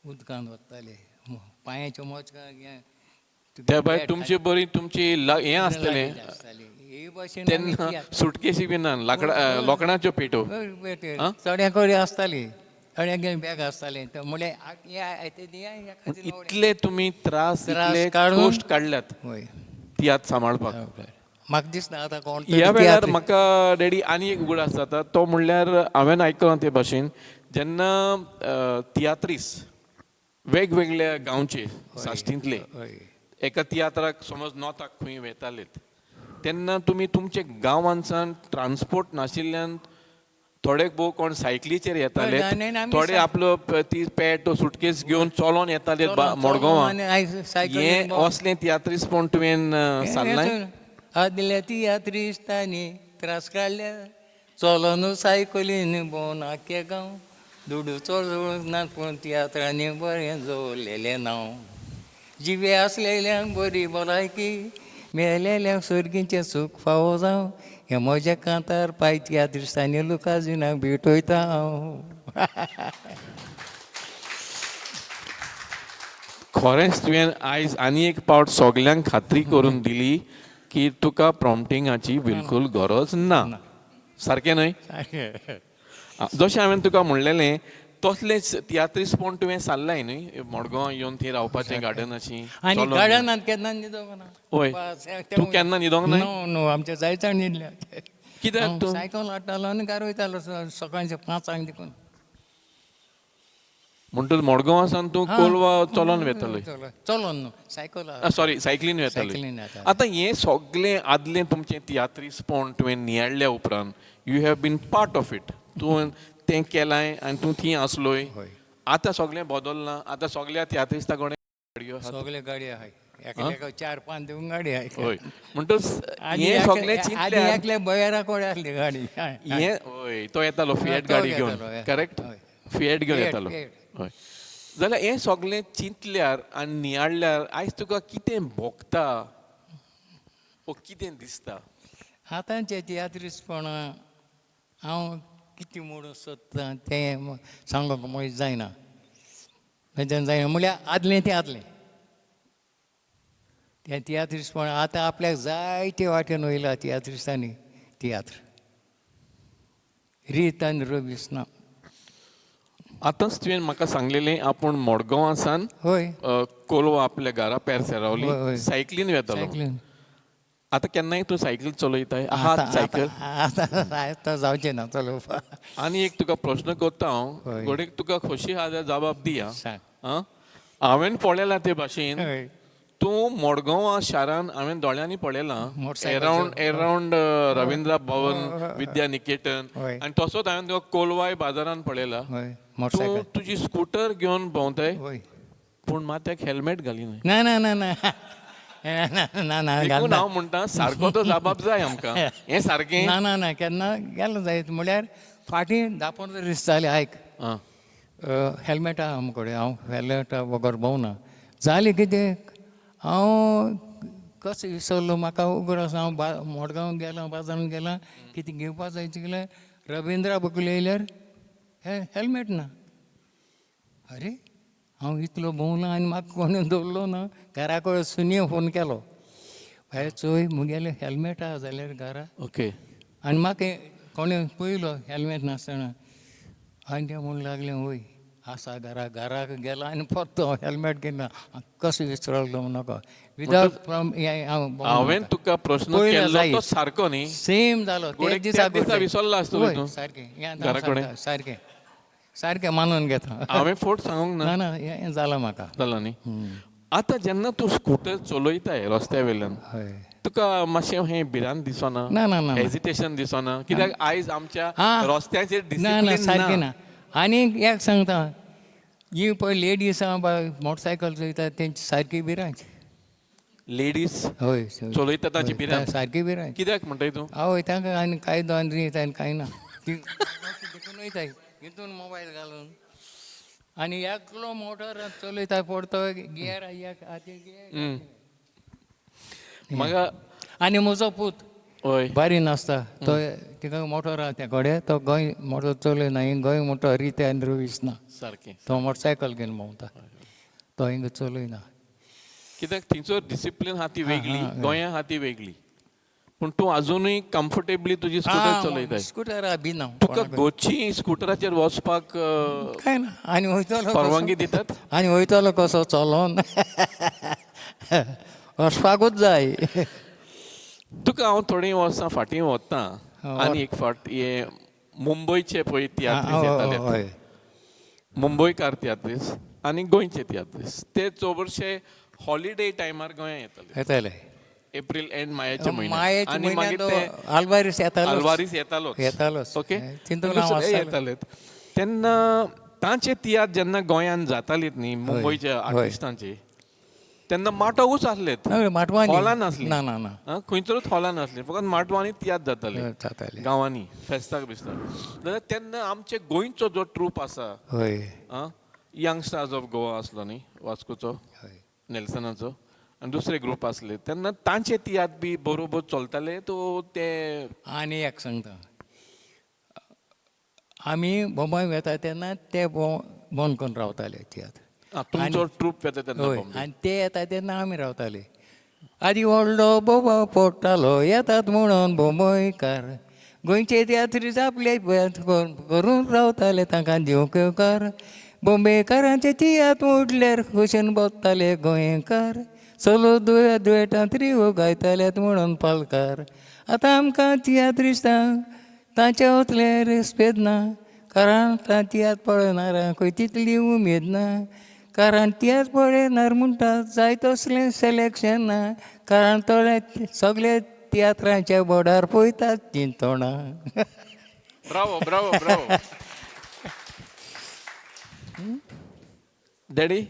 उदकान वताले पांयाच्यो मोच. त्या भायर तुमचे बरी तुमची हें आसतलें तेन्ना सुटकेशी बी ना लांकडां लोखणाच्यो पेटो चड्या कडेन आसताली चड्या बॅग आसतालें म्हणल्यार इतले तुमी त्रास इतले कश्ट काडल्यात तियात्र सांबाळपाक. म्हाका दिसना आतां कोण ह्या वेळार म्हाका डॅडी आनी एक उगडास जाता तो म्हणल्यार हांवें आयकलां ते भाशेन जेन्ना तियात्रीस वेगवेगळ्या गांवचे साश्टींतले एका तियात्राक समज नॉर्थाक खंय वेतालेत तेन्ना तुमी तुमचे गांवांतल्यान ट्रान्सपोर्ट नाशिल्ल्यान थोडे भोव कोण सायकलीचेर येताले, थोडे आपलो ती पेट सुटकेस घेवन चलोन येताले मडगांवां. हें असलें तियात्रिस्पण तुवें सांगलां? आदल्या तियात्रिस्तांनी त्रास काडल्या चलोन सायकलीन भोंवन आख्खे गांव दुडू चड ना पूण तियात्रांनी बरें जोडलेलें नांव जिवे आसलेल्यांक बरी भलायकी मेलेल्यांक सर्गीचें सूख फावो जावं हें म्हज्या कांतार पाय तियात्रिस्तांनी लुकाजुनाक भेटयता हांव. खरेंच तुवें आयज आनी एक पावट सगल्यांक खात्री करून दिली की तुका प्रॉम्पटिंगाची बिलकूल गरज ना. सारकें न्हय? जशें हांवें तुका म्हणलेलें तसलेंच तियात्रिस्पण तुवें सारलाय न्हय मडगांव येवन थंय रावपाचें गार्डनाची? आनी गार्डनांत केन्ना न्हिदोंक ना. हय, तूं केन्ना न्हिदोंक ना? नो नो, आमच्या जायते न्हिदल्या. कित्याक तूं? सायकल हाडटालो आनी घरा वयतालो सकाळचे 5 देखून. म्हणटच मडगांव सावन तूं कोलवा चलोन वेतालो? चलोन न्हू, सायकल. सॉरी, सायकलीन वेतालो. आतां हें सगळें आदलें तुमचें तियात्रिस्पण तुवें नियाळ्ळ्या उपरांत you have been part of it, तूं तें केलाय आनी तूं थंय आसलोय. आतां सगळें बदल्लां, आतां सगळ्या तियात्रिस्ता कडेन गाडयो आसात. सगळे गाडी आहाय, एकल्याक 4-5 दिवन गाडी आहाय. हय, म्हणटच हें सगळें चिंतल्यार एकल्या बयरा कडेन आसली गाडी. हें हय, तो येतालो फिएट गाडी घेवन, करेक्ट? फिएट घेवन येतालो. हय, जाल्यार हें सगळें चिंतल्यार आनी नियाळ्ळ्यार आयज तुका कितें भोगता वो कितें दिसता? आतांचे तियात्रिस्पण हांव कितें म्हणून सोदतां तें सांगूंक म्हजें जायना, म्हज्यान जायना. म्हणल्यार आदलें तें आदलें तें तियात्रिस्पण आतां आपल्याक जायते वाटेन वयला तियात्रिस्तांनी. तियात्र रीत आनी रवीस ना. आतांच तुवें म्हाका सांगलेलें आपूण मडगांवां सावन हय कोलवा आपल्या घरा पेरसे रावली सायकलीन वेतालो. आतां केन्नाय तूं सायकल चलयताय? आहा सायकल? आतां जावचें ना चलोवपाक. आनी एक तुका प्रश्न करता हांव, घडये तुका खोशी आहा जाल्यार जबाब दिया. हांवें पळयलां ते भाशेन तूं मडगांवां शारान हांवें दोळ्यांनी पळयलां एरावंड रविंद्र भवन विद्या निकेतन आनी तसोच हांवें तुका कोलवाय बाजारान पळयला. तूं तुजी स्कूटर घेवन भोंवताय पूण मात्याक हेल्मेट घालिना. ना ना ना ना, ना ना देखून घालना. हांव म्हणटा सारको तो जाबाब जाय आमकां. हें सारकें. ना ना ना, केन्ना गेलो जायत म्हळ्यार फाटीं 10-15 दीस जाले. आयक, आं हेल्मेट आहा आमचे कडेन, हांव हेल्मेटा बगर भोंवना. जालें कितें, हांव कसो विसरलो म्हाका उगडास. हांव मडगांव गेलां, बाजारान गेलां, कितें घेवपा जाय तितलें. रविंद्रा बगले येयल्यार हेल्मेट ना. अरे हांव इतलो भोंवला आनी म्हाका कोणें दवरलो ना. घरा कडेन सुनये फोन केलो, भायर चोय मुगेलें हेल्मेट आहा जाल्यार घरा. ओके. आनी म्हाका कोणें पळयलो हेल्मेट नासतना आनी तें म्हणूंक लागलें वय आसा घरा. घराक गेला आनी परतो हेल्मेट घेना. कसो विसरलो नाका विदाउट हांव हांवें तुका प्रश्न पयलो केल्लो तो जायत. सारको न्ही? सेम जालो. गोडेक त्याच दिसा विसरलो आसतलो तूं. सारकें हें आतां घरा कडेन. सांगता, सारकें सारकें मानून घेता. हांवें फोट सांगूंक ना. ना ना, हें जालां म्हाका. जालो न्ही? आतां जेन्ना तूं स्कूटर चलयताय रस्त्या वयल्यान, हय, तुका मातशें हें भिरांत दिसना? ना ना ना. हेजिटेशन दिसना? कित्याक आयज आमच्या आं. रस्त्याचेर ना ना, डिसिप्लीन सारकें ना. आनी एक सांगता, ही पळय लेडीज आहा पळय मोटरसायकल चलयता तेंची सारकी भिरांत. लेडीज हय, चलयता ताची हय, भिरांत? सारकी भिरांत. कित्याक म्हणटाय तूं? आवय, तांकां आनी कायदो आनी रीत आनी कांय ना. ती देखून वयताय हितून मोबायल घालून आनी एकलो मोटर चलयता, पडतो गियर एक हातीन गियर. म्हाका आनी म्हजो पूत हय बारी नासता, तो तिका मोटर आहा त्या कडेन, तो गोंय मोटर चलयना. हिंग गोंय मोटर रिते आनी रवीस ना. सारकें. तो मोटरसायकल घेवन भोंवता, तो हिंगा चलयना. कित्याक थंयसर डिसिप्लीन आहा ती वेगळी, गोंया आहा ती वेगळी. पूण तूं आजुनूय कम्फर्टेबली तुजी स्कूटर चलयताय. स्कुटरा बी ना. तुका गोची स्कुटराचेर वचपाक काय ना. आनी वयतलो कसो? परवानगी दितात? आनी वयतलो कसो चलोन? वचपाकूच जाय. तुका हांव थोडीं वर्सां फाटीं वता आनी एक फावट हे मुंबयचे पळय तियात्रीस येताले, हय मुंबयकार तियात्रीस आनी गोंयचे तियात्रीस, ते चडशे हॉलिडे टायमार गोंया येताले. येताले. एप्रील एंड मायाच्या म्हयन्यात. मायेच्या आनी मागीर म्हयन्यांत ते तो आल्वारीस येतालो. आल्वारीस येतालो. येतालोच. ओके. तितून हांव दुसरे आसतालो. येताले तेन्ना तांचे तियात्र जेन्ना गोंयांत जातालीत न्ही, मुंबयच्या आर्टिस्टांचे, तेन्ना माटोवूच आसलेत. हय, माटवांनी. हॉलान आसली ना ना ना. आं, खंयसरूच हॉलान आसली, फकत माटवांनी तियात्र जाताले. जाताले. गांवांनी फेस्ताक बिस्ताक. जाल्यार तेन्ना आमचे गोंयचो जो ट्रूप आसा, हय आं, यंग स्टार्स ऑफ गोवा आसलो न्ही वास्कोचो, हय नेल्सनाचो, आनी दुसरे ग्रूप आसले, तेन्ना तांचे तियात्र बी बरोबर चलताले तो ते? आनी एक सांगता, आमी बोंबय वेता तेन्ना ते बंद करून रावताले तियात्र. आं, तुमचो ट्रूप येता तेन्ना हय बॉम्बे. आनी ते येता तेन्ना आमी रावताले. आदी व्हडलो बोबो पडटालो येतात म्हणून बोंबयकार, गोंयचे तियात्रीस आपले करून रावताले तांकां दिवंक येवकार. बोंबेकारांचे तियात्र उडल्यार खोशेन बसताले गोंयकार, चलो दुया दुयेटां त्रियो गायताल्यात म्हणून पालकार. आतां आमकां तियात्रिस्तांक तांचे वतले रेस्पेद ना, कारण तां तियात्र पळयनारांकूय तितली उमेद ना. कारण तियात्र पळयनार म्हणटात जाय तसलें सिलेक्शन ना, कारण थोडे सगळे तियात्रांच्या बोर्डार पळयतात तीं तोंडां. Bravo Bravo Bravo daddy.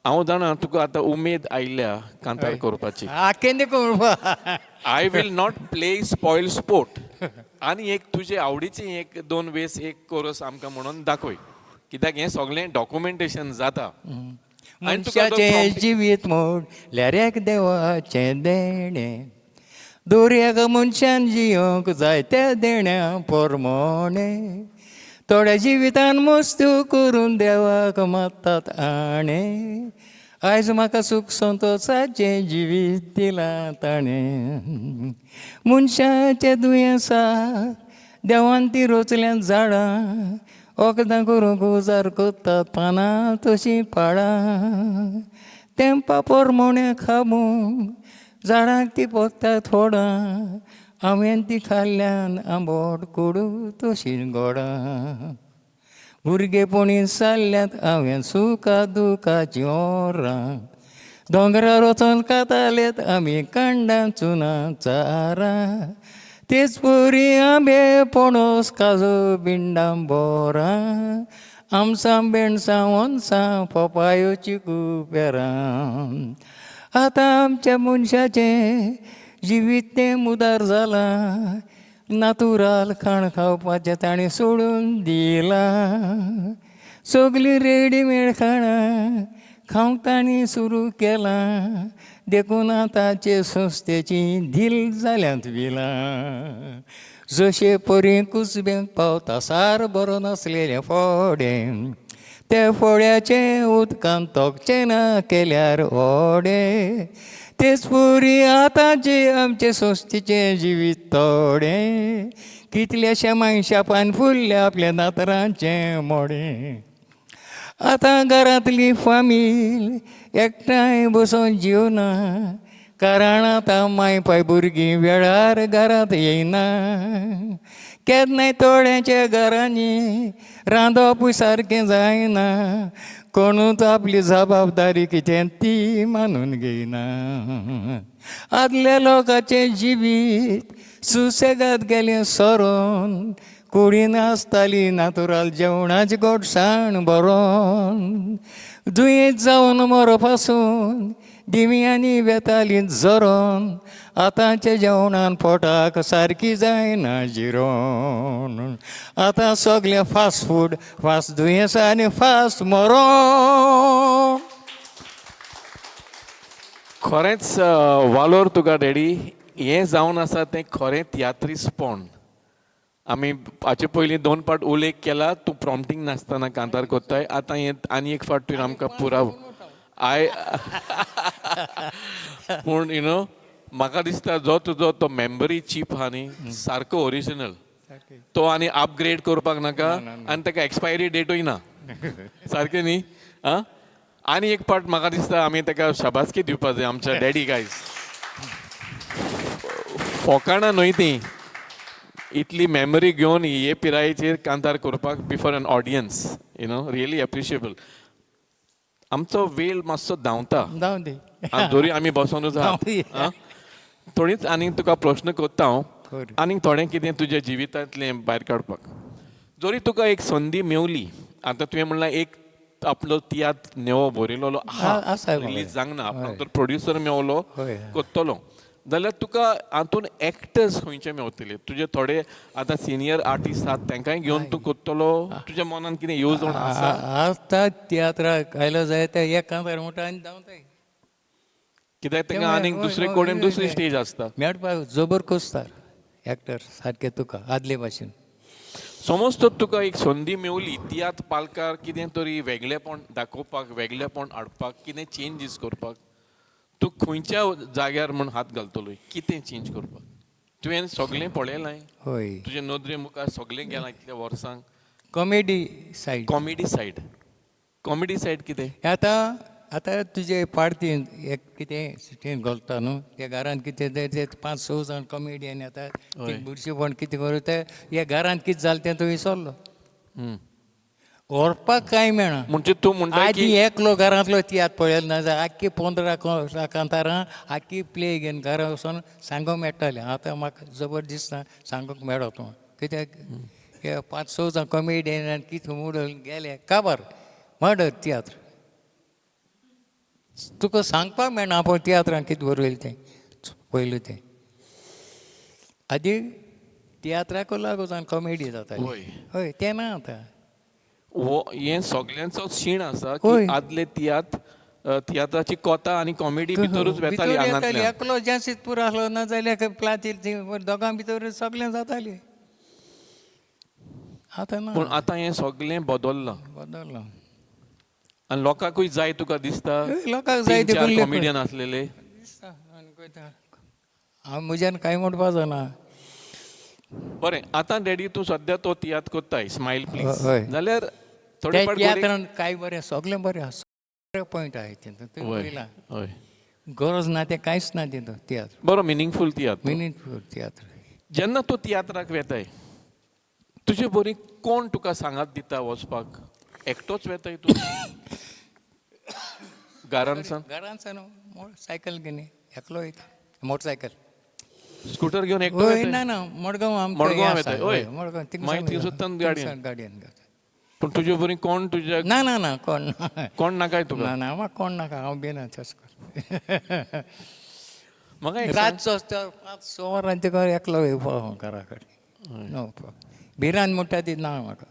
हांव जाणा तुका आतां उमेद आयल्या कांतार करपाची. आकेंदे करून. I will not play spoil sport. आनी एक तुजे आवडीची एक दोन वेस एक कोरस आमकां म्हणून दाखय, कित्याक हें सगळें डॉक्युमेंटेशन जाता आनी तुका तो मनशाचें जिवीत मोडल्यार एक देवाचें देणें, दर्याक मनशान जियोंक जाय त्या देण्या पोरमोणें. थोड्या जिवितान मस्त्यो करून देवाक मागतात आणें, आयज म्हाका सूख संतोसाचें जिवीत दिलां ताणें. मनशाचें दुयेंसा देवान ती रोचल्यात झाडां, वखदां करूंक उजार करतात पानां तशीं पाळां. तेंपा पोरमोण्या खाबूंक झाडांक ती पोत्ता थोडां, हांवें ती खाल्ल्यान आंबट कोडू तशीं गोडां. भुरगेपणी सारल्यांत हांवें सुखा दुखाचीं ओरां, दोंगरार वचोन खातालेत आमी कांडां चुनां चारां. तेच परी आंबे पणस काजू बिंडां बोरां, आमसां बेणसां ओनसां पोपायो चिकू पेरां. आतां आमच्या मनशाचें जिवीत तें मुदार जालां, नातुराल खाण खावपाचें ताणें सोडून दिलां. सगलीं रेडीमेड खाणां खावंक तांणी सुरू केलां, देखून आतांचे संस्थेची धील जाल्यांत बिलां. जशे परी कुसब्यांक पावता सार बरो नासलेलें फोडें, त्या फोड्याचें उदकान तोकचें ना केल्यार ओडे. तेच परी आतांचे आमचे संस्थेचें जिवीत थोडें, कितल्याश्या मायशापान फुल्लें आपल्या नातरांचें मोडें. आतां घरांतली फामील एकठांय बसून जेवना, कारण आतां माय पाय भुरगीं वेळार घरांत येयना. केन्नाय थोड्यांच्या घरांनी रांदपूय सारकें जायना, कोणूच आपली जबाबदारी कितें ती मानून घेयना. आदल्या लोकांचें जिवीत सुसेगाद गेलें सरोन, कुडीन आसताली नातुराल जेवणाची गोडसाण बरोन. दुयेंत जावन मरपासून दिव्यांनी वेताली जरोन, आतांच्या जेवणान पोटाक सारकी जायना जिरोन. आतां सगळें फास्ट फूड, फास्ट दुयेंसां आनी फास्ट मरोन. खरेंच वालोर तुका डॅडी. हें जावन आसा तें खरें तियात्रिस्पण. आमी हाचे पयलीं दोन फावट उल्लेख केला, तूं प्रॉम्प्टींग नासतना कांतार कोत्ताय. आतां हें आनी एक फावट तुवें आमकां पुराव I पूण you know म्हाका दिसता जो तुजो तो मेमरी चीप आहा न्ही, सारको ओरिजिनल तो, आनी अपग्रेड करपाक नाका आनी ताका एक्सपायरी डेटूय ना, सारकें न्ही? आं, आनी एक पाट म्हाका दिसता आमी ताका शाबासकी दिवपा जाय आमच्या डॅडी. गायज, फोकाणां न्हय ती, इतली मेमरी घेवन हे पिरायेचेर कांतार करपाक before an audience, really appreciable. आमचो वेळ मातसो धांवता. जावं दी. आनी जरी आमी बसोनूच आहा, थोडीच आनीक तुका प्रश्न करता हांव. कर. आनीक थोडें कितें तुज्या जिवितांतलें भायर काडपाक जरी तुका एक संदी मेवली, आतां तुवें म्हणलां एक आपलो तियात्र नेवो बरयलेलो आहा, आसा. रिलीज जावंक ना, आपणाक तर प्रोड्युसर मेवलो करतलो जाल्यार तुका हातून एक्टर्स खंयचे मेवतले? तुजे थोडे आतां सिनियर आर्टिस्ट आहात, तांकांय घेवन तूं करतलो? तुज्या मनान कितें येवजण आसा? आतां तियात्राक आयलो जाय ते एक कांतार म्हणटा आनी धांवताय. कित्याक तांकां आनीक दुसरे कडेन दुसरी स्टेज आसता. मेळपाक जबर कोसतार एक्टर सारके तुका आदले भाशेन. समज तर तुका एक संदी मेवली तियात्र पालकार कितें तरी वेगळेपण दाखोवपाक, वेगळेपण हाडपाक, कितें चेंजीस करपाक, तूं खंयच्या जाग्यार म्हूण हात घालतलो कितें चेंज करपाक? तुवें सगळें पळयलां, तुजे नदरे मुखार सगळें गेलां इतल्या वर्सांक. Comedy side. Comedy side, comedy side कितें? आतां आतां तुजे पार्टीन एक कितें सिटीन घोलता न्हू, त्या घरान कितें ते ते 5-6 जाण कॉमेडियन येता, बुरशेपण कितें करूं ते ह्या घरान कितें जालें तें तूं विसरलो, व्हरपाक कांय मेळना. म्हणजे तूं म्हणटा आदी की एकलो घरांतलो तियात्र पळयलो ना जाल्यार आख्खी 15 कांतारां आख्खी प्ले घेवन घरा वचोन सांगूंक मेळटालें. आतां म्हाका जबर दिसना सांगूंक मेळत म्हूण, कित्याक हे 5-6 जाण कॉमेडियन कितें उडोवन गेले काबार मर्डर तियात्र. तुका सांगपाक मेळना पूण तियात्रान कितें बरयलें तें पयलें तें आदी तियात्राक लागून जावन कॉमेडी जाताली. हय, तें ना आतां. हो हें सगल्यांचो शीण आसा की आदले तियात्र तियात्राची कोता आनी कॉमेडी भितरूच वेताली. भितर येताली. आंगांतल्यान. एकलो जासीत पुरो आसलो ना जाल्यार प्लातीर दोगां भितर सगळें जातालें. आतां ना. पूण आतां हें सगळें बदल्लां. बदल्लां. आनी लोकांकूय जाय तुका दिसता? लोकांक जाय. तीन चार देखून कॉमेडियन आसलेले. दिसता आनी कयता. हांव म्हज्यान कांय म्हणपा जायना. बरें, आतां डॅडी तूं सद्या तो तियात्र कोत्ताय स्मायल प्लीज, हय. जाल्यार थोडे त्या फावट तियात्रान कांय बरें, सगळें बरें आसा, बरें पॉयंट आहाय तितून तुवें पळयलां. हय. गरज ना तें कांयच ना तितून तियात्र. बरो मिनींगफूल तियात्र. मिनींगफूल तियात्र. जेन्ना तूं तियात्राक वेताय, तुजे बरी कोण तुका सांगात दिता वचपाक? एकटोच वेताय तूं घरान सान? घरान सान सायकल घेवन एकलो वयता, मोटरसायकल. स्कुटर घेवन एकटो हय. वेताय? ना ना, मडगांव आमकां मडगांव हें आसा. वेताय, हय. हय, मडगांव. मागीर थिंगसून गाडयेन? गाडयेन घेता. पूण तुजे बरी कोण तुज्या ना ना ना, कोण ना. कोण नाकाय तुका? ना ना, म्हाका कोण नाका, हांव भिना तशें कर. म्हाका एक सांग, रातचो आसता 5-6 वरां तुका एकलो येवपा घरा कडेन. नो भिरांत म्हणटा ती ना म्हाका.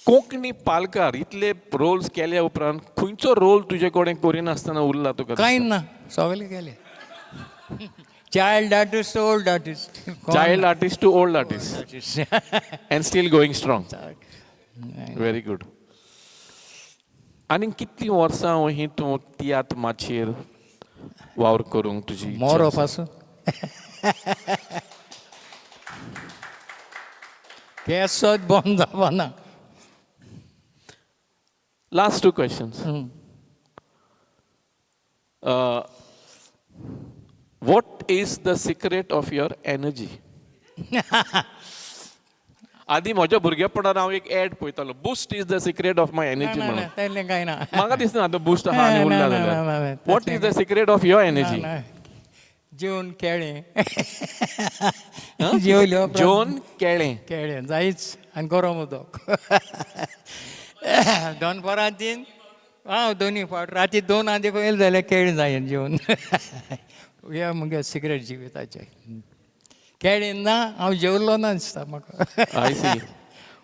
कोंकणी पालकार इतले रोल्स केल्या उपरांत खंयचो रोल तुजे कडेन करिनासतना उरला तुका? कांय ना, सगळे केले. Child artist, old artist. Child artist to old artist and still going strong. Very good. आनी कितलीं वर्सां ही तूं तियात्र माचयेर वावर करूंक तुजी इच्छा मोरो आसा? पासून केसोच बंद जावना. Last two questions. What is the secret of your energy? आदी म्हज्या भुरगेपणान हांव एक एड पळयतालो, Boost is the secret of my energy म्हणून. तेलें कांय ना. म्हाका दिसना आतां बुस्ट आहा आनी ना, उरला ना, ना, जाल्यार. ना, ना, What is the secret of your energy? ना, जेवन केळें जेवले उपरांत. जेवन केळें. केळें जायच आनी गरम उदक. दनपरां 3, हांव दोनी फावट, राती 2 आदी येयलें जाल्यार केळीं जाय जेवन. हे मुगे सिगरेट जिविताचें. केळीं ना, हांव जेवलो ना दिसता म्हाका. I C.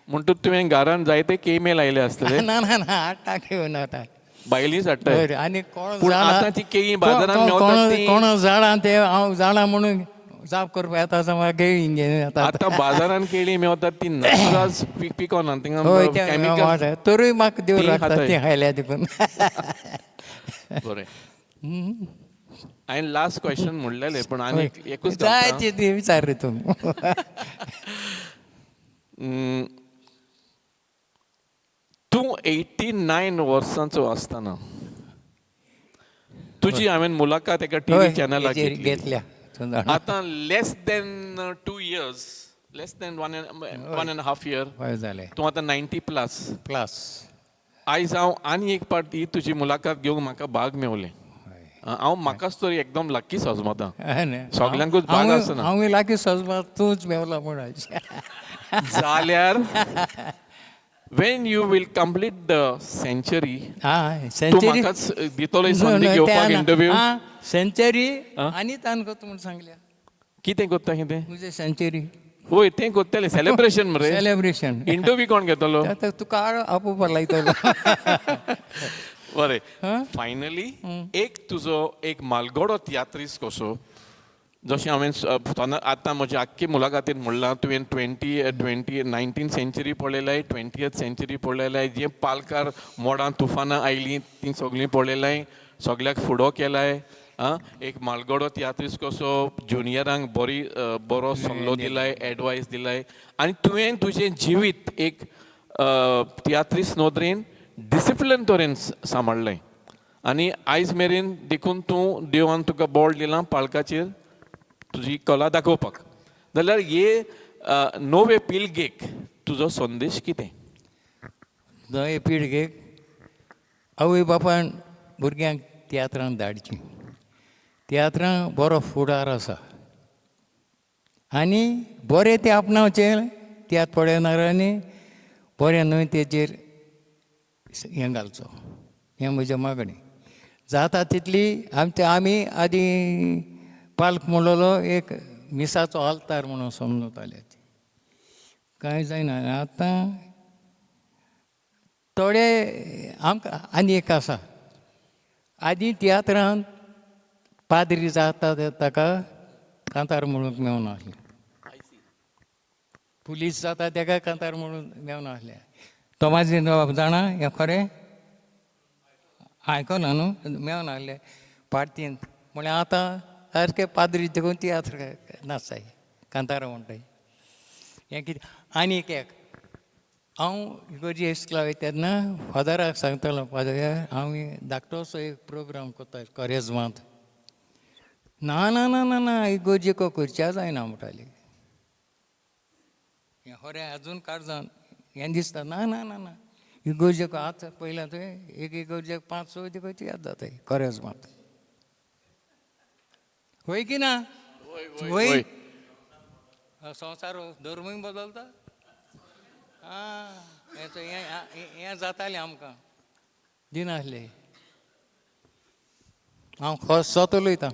म्हणटूच तुवें घरान जायते केमे लायले आसतले. ना ना ना, हाडटा घेवन वता. बायलीच हाडटाय. बरें, आनी कोण पूण जाणा आतां ती केळीं बाजारांत मेवतात तीं. कोण जाणा ते हांव जाणा म्हणून जाप करपा येता समज केळीं घेवन येता. आतां बाजारान केळीं मेवतात ती नसराज पिकोना थिंगा. हय, तें केमिकल. तरूय म्हाका देव तीं राखता. खाताय. तीं खायल्या देखून. बरें, हांवें लास्ट क्वेश्चन म्हणलेलें, पण आनी एकूच जाय घालता. ती ती विचार रे तूं. तूं 89 वर्सांचो आसतना तुजी हांवें मुलाखत एका टीव्ही चॅनलाक हेजेर घेतली. घेतल्या, तूं जाणा. आतां less than 2 years, less than 1.5 year, हय, जालें. तूं आतां 90 प्लस. प्लस. आयज हांव आनी एक पाट ही तुजी मुलाखत घेवंक म्हाका भाग मेवलें. हांव म्हाकाच तरी एकदम लक्की सजमता. सगल्यांकूच भाग आसना. हांवूय लागीं सजमा, तूंच मेवला म्हूण आयज. जाल्यार when you will complete the century, आं, तूं सेंचुरी. म्हाकाच दितलो ही संदी घेवपाक इंटरव्यू? सेंचुरी आनी तान करता म्हूण सांगल्या. कितें करता कितें? तुजें सेंचुरी. वय, तें करतलें सेलिब्रेशन मरे. सेलिब्रेशन. इंटरव्यू कोण घेतलो? आतां तुका आपोवपा लायतलो. बरें, फायनली एक तुजो एक मालगडो तियात्रीस कसो, जशें हांवें आतां म्हज्या आख्खी मुलाखतीन म्हणलां, तुवें ट्वेंटी ट्वेंटी नायन्टीन सेंचुरी पळयलाय, 20th century पळयलाय, जे पालकार मोडां तुफानां आयलीं तीं सगळीं पळयलाय, सगळ्याक फुडो केलाय. आं, एक मालगडो तियात्रीस कसो ज्युनियरांक बरी बरो सल्लो दिलाय, एडवायस दिलाय आनी तुवें तुजें जिवीत एक तियात्रीस नदरेन डिसिप्लीन तरेन सांबाळ्ळें आनी आयज मेरेन देखून तूं देवान तुका बोळ दिलां पालकाचेर तुजी कला दाखोवपाक. जाल्यार हे नवे पिळगेक तुजो संदेश कितें? नवे पिळगेक, आवय बापायन भुरग्यांक तियात्रांत धाडचीं. तियात्रां बरो फुडार आसा आनी बरें तें आपणावचें तियात्र पळयणाऱ्यांनी, बरें न्हय तेजेर हें घालचो, हें म्हजें मागणें. जाता तितली आमचे आमी आदीं पाल्क म्हणलेलो एक मिसाचो आल्तार म्हणून समजताले, कांय जायना. आतां थोडे आमकां आनी एक आसा, आदीं तियात्रांत पाद्री जाता ताका कांतार म्हणूंक मेवनासलें, पुलीस जाता ताका कांतार म्हणूंक मेवनासलें. तोमाजीन बाब जाणा हें खरें आयकना न्हू? मेवनासलें पार्तीन. म्हळ्यार आतां सारकें पाद्री देखून तियात्र नाचाय, कांतारां म्हणटाय. हें कितें आनी एक हांव इगर्जे इस्कुलाक वयता तेन्ना फादराक सांगतालो, फादर हांव धाकटोसो एक प्रोग्राम करता कॉरेज्मांत. ना ना ना ना ना, इगर्जे करच्या जायना म्हणटाली. हें खरें अजून काळजान हें दिसता. ना ना ना ना, इगर्जेक आतां पयलें तुवें एक इगर्जेक 5-6 देखून तियात्र जाताय कॉरेज्मांत. वय की ना? वय. संवसार धर्मूय बदलता. आं, हें जातालें आमकां दिनासले. हांव खो सत उलयतां,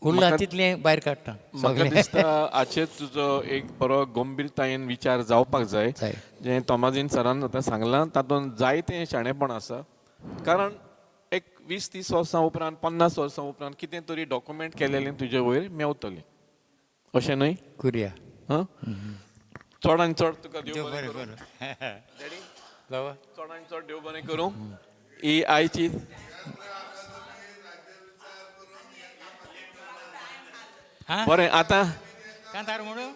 उरलां म्हाका- तितलें भायर काडटा म्हाका सगळें. दिसता हाचेर तुजो एक बरो गंभीरतायेन विचार जावपाक जाय. जाय. जें तोमाजीन सरान आतां सांगलां तातूंत जायतें शाणेपण आसा, कारण एक 20-30 वर्सां उपरांत, 50 वर्सां उपरांत कितें तरी डॉक्युमेंट केलेलें तुजे वयर मेवतलें, अशें न्हय? कुरया. हां, चड आनी चड तुका देव देव बरें बरें करूं. करूं. बाबा. चड आनी चड देव बरें करूं. ही आयची हां बरें आतां कांतार म्हणू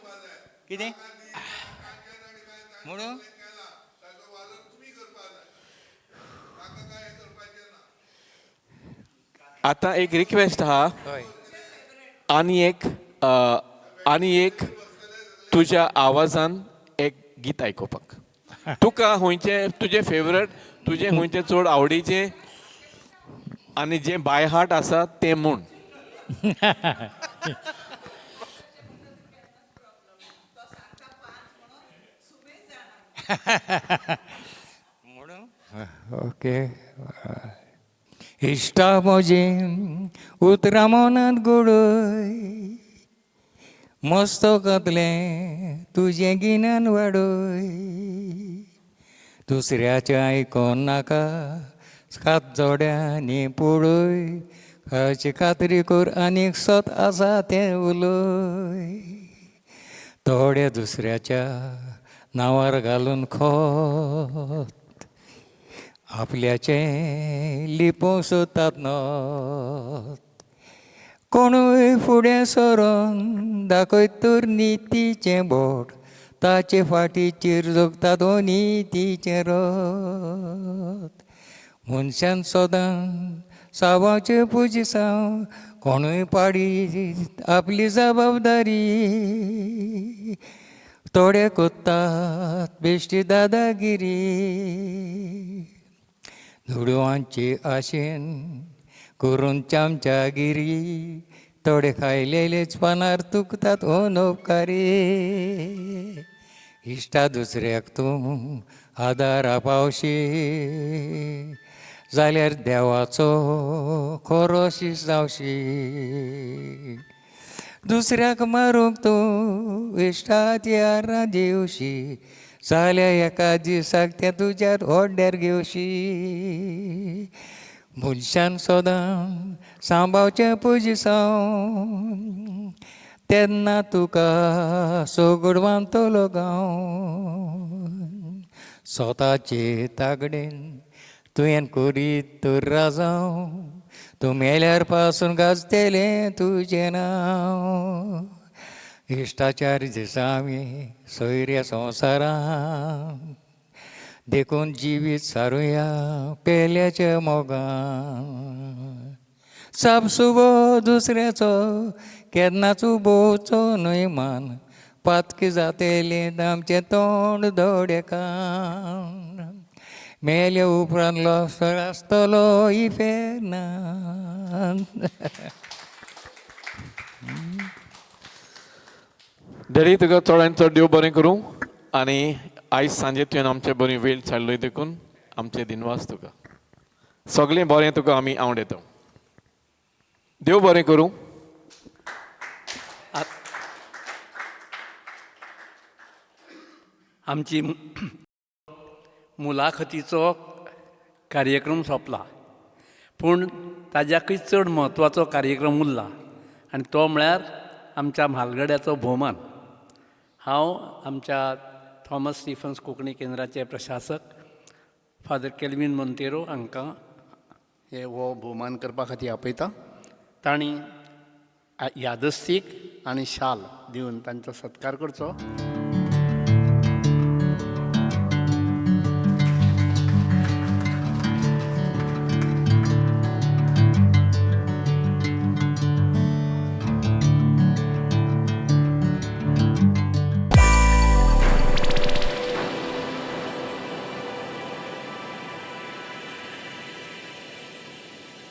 कितें म्हणू? आतां एक रिक्वेस्ट आहा. हय. आनी एक आनी एक तुज्या आवाजान एक गीत आयकुपाक तुका खंयचें तुजें फेवरेट, तुजें खंयचें चड आवडीचें आनी जें बाय हार्ट आसा तें म्हूण. म्हणू? ओके. इश्टा म्हजें उतरां मनांत घडय, मस्तकांतलें तुजें गिन्यान वाडय, दुसऱ्याचें आयकोन नाका सात जोड्यांनी पळय, खऱ्याची खात्री कर आनीक सत आसा तें उलय, थोडे दुसऱ्याच्या नांवार घालून खोत, आपल्याचें लिपोवंक सोदतात नत, कोणूय फुडें सरोन दाखयत तर नितीचें बोट, ताचे फाटीचेर जोगता तो नितीचें रथ, मनशान सदां सावाचें पुजिसांव, कोणूय पाडी आपली जबाबदारी, थोडे कोत्तात बेश्टी दादागिरी, दुडवांचे आशेन करून चमचागिरी, थोडे खायलेलेच पानार तुकतात अनोपकारी, इश्टा दुसऱ्याक तूं आदारा पावशी जाल्यार देवाचो खरो शीस जावशी, दुसऱ्याक मारूंक तूं इश्टा हत्यारां दिवशी जाल्यार एका दिसाक तें तुज्या ओड्ड्यार घेवशी, मनशान सदां सांबाळचें पुजिसांव, तेन्ना तुका सगळ मानतलो गांव, स्वताचे तागडेन तुवें करीत तर राजांव, तूं मेल्यार पासून गाजतलें तुजें नांव, इश्टाचार दिसा आमी सोयऱ्या संवसारान, देखून जिवीत सारुया पेल्याच्या मोगान, साप सुबो दुसऱ्याचो केन्नाच उबोवचो न्हय मान, पातकी जातलें आमचें तोंड दोडेकान, मेले उपरांत लोसर आसतलो इफेर्नान. डॅडी, तुका चड आनी चड देव बरें करूं आनी आयज सांजे तुवें आमचे बरी वेळ सारलोय देखून आमचे दिनवास तुका. सगळें बरें तुका आमी आवडयता. देव बरें करूं. आमची मुलाखतीचो कार्यक्रम सोंपला, पूण ताज्याकय चड म्हत्वाचो कार्यक्रम उरला आनी तो म्हळ्यार आमच्या म्हालगड्याचो भोवमान. हांव आमच्या थॉमस स्टिफन्स कोंकणी केंद्राचे प्रशासक फादर केल्वीन मोंतेरो हांकां हे हो भोवमान करपा खातीर आपयता. तांणी यादस्तीक आनी शाल दिवन तांचो सत्कार करचो.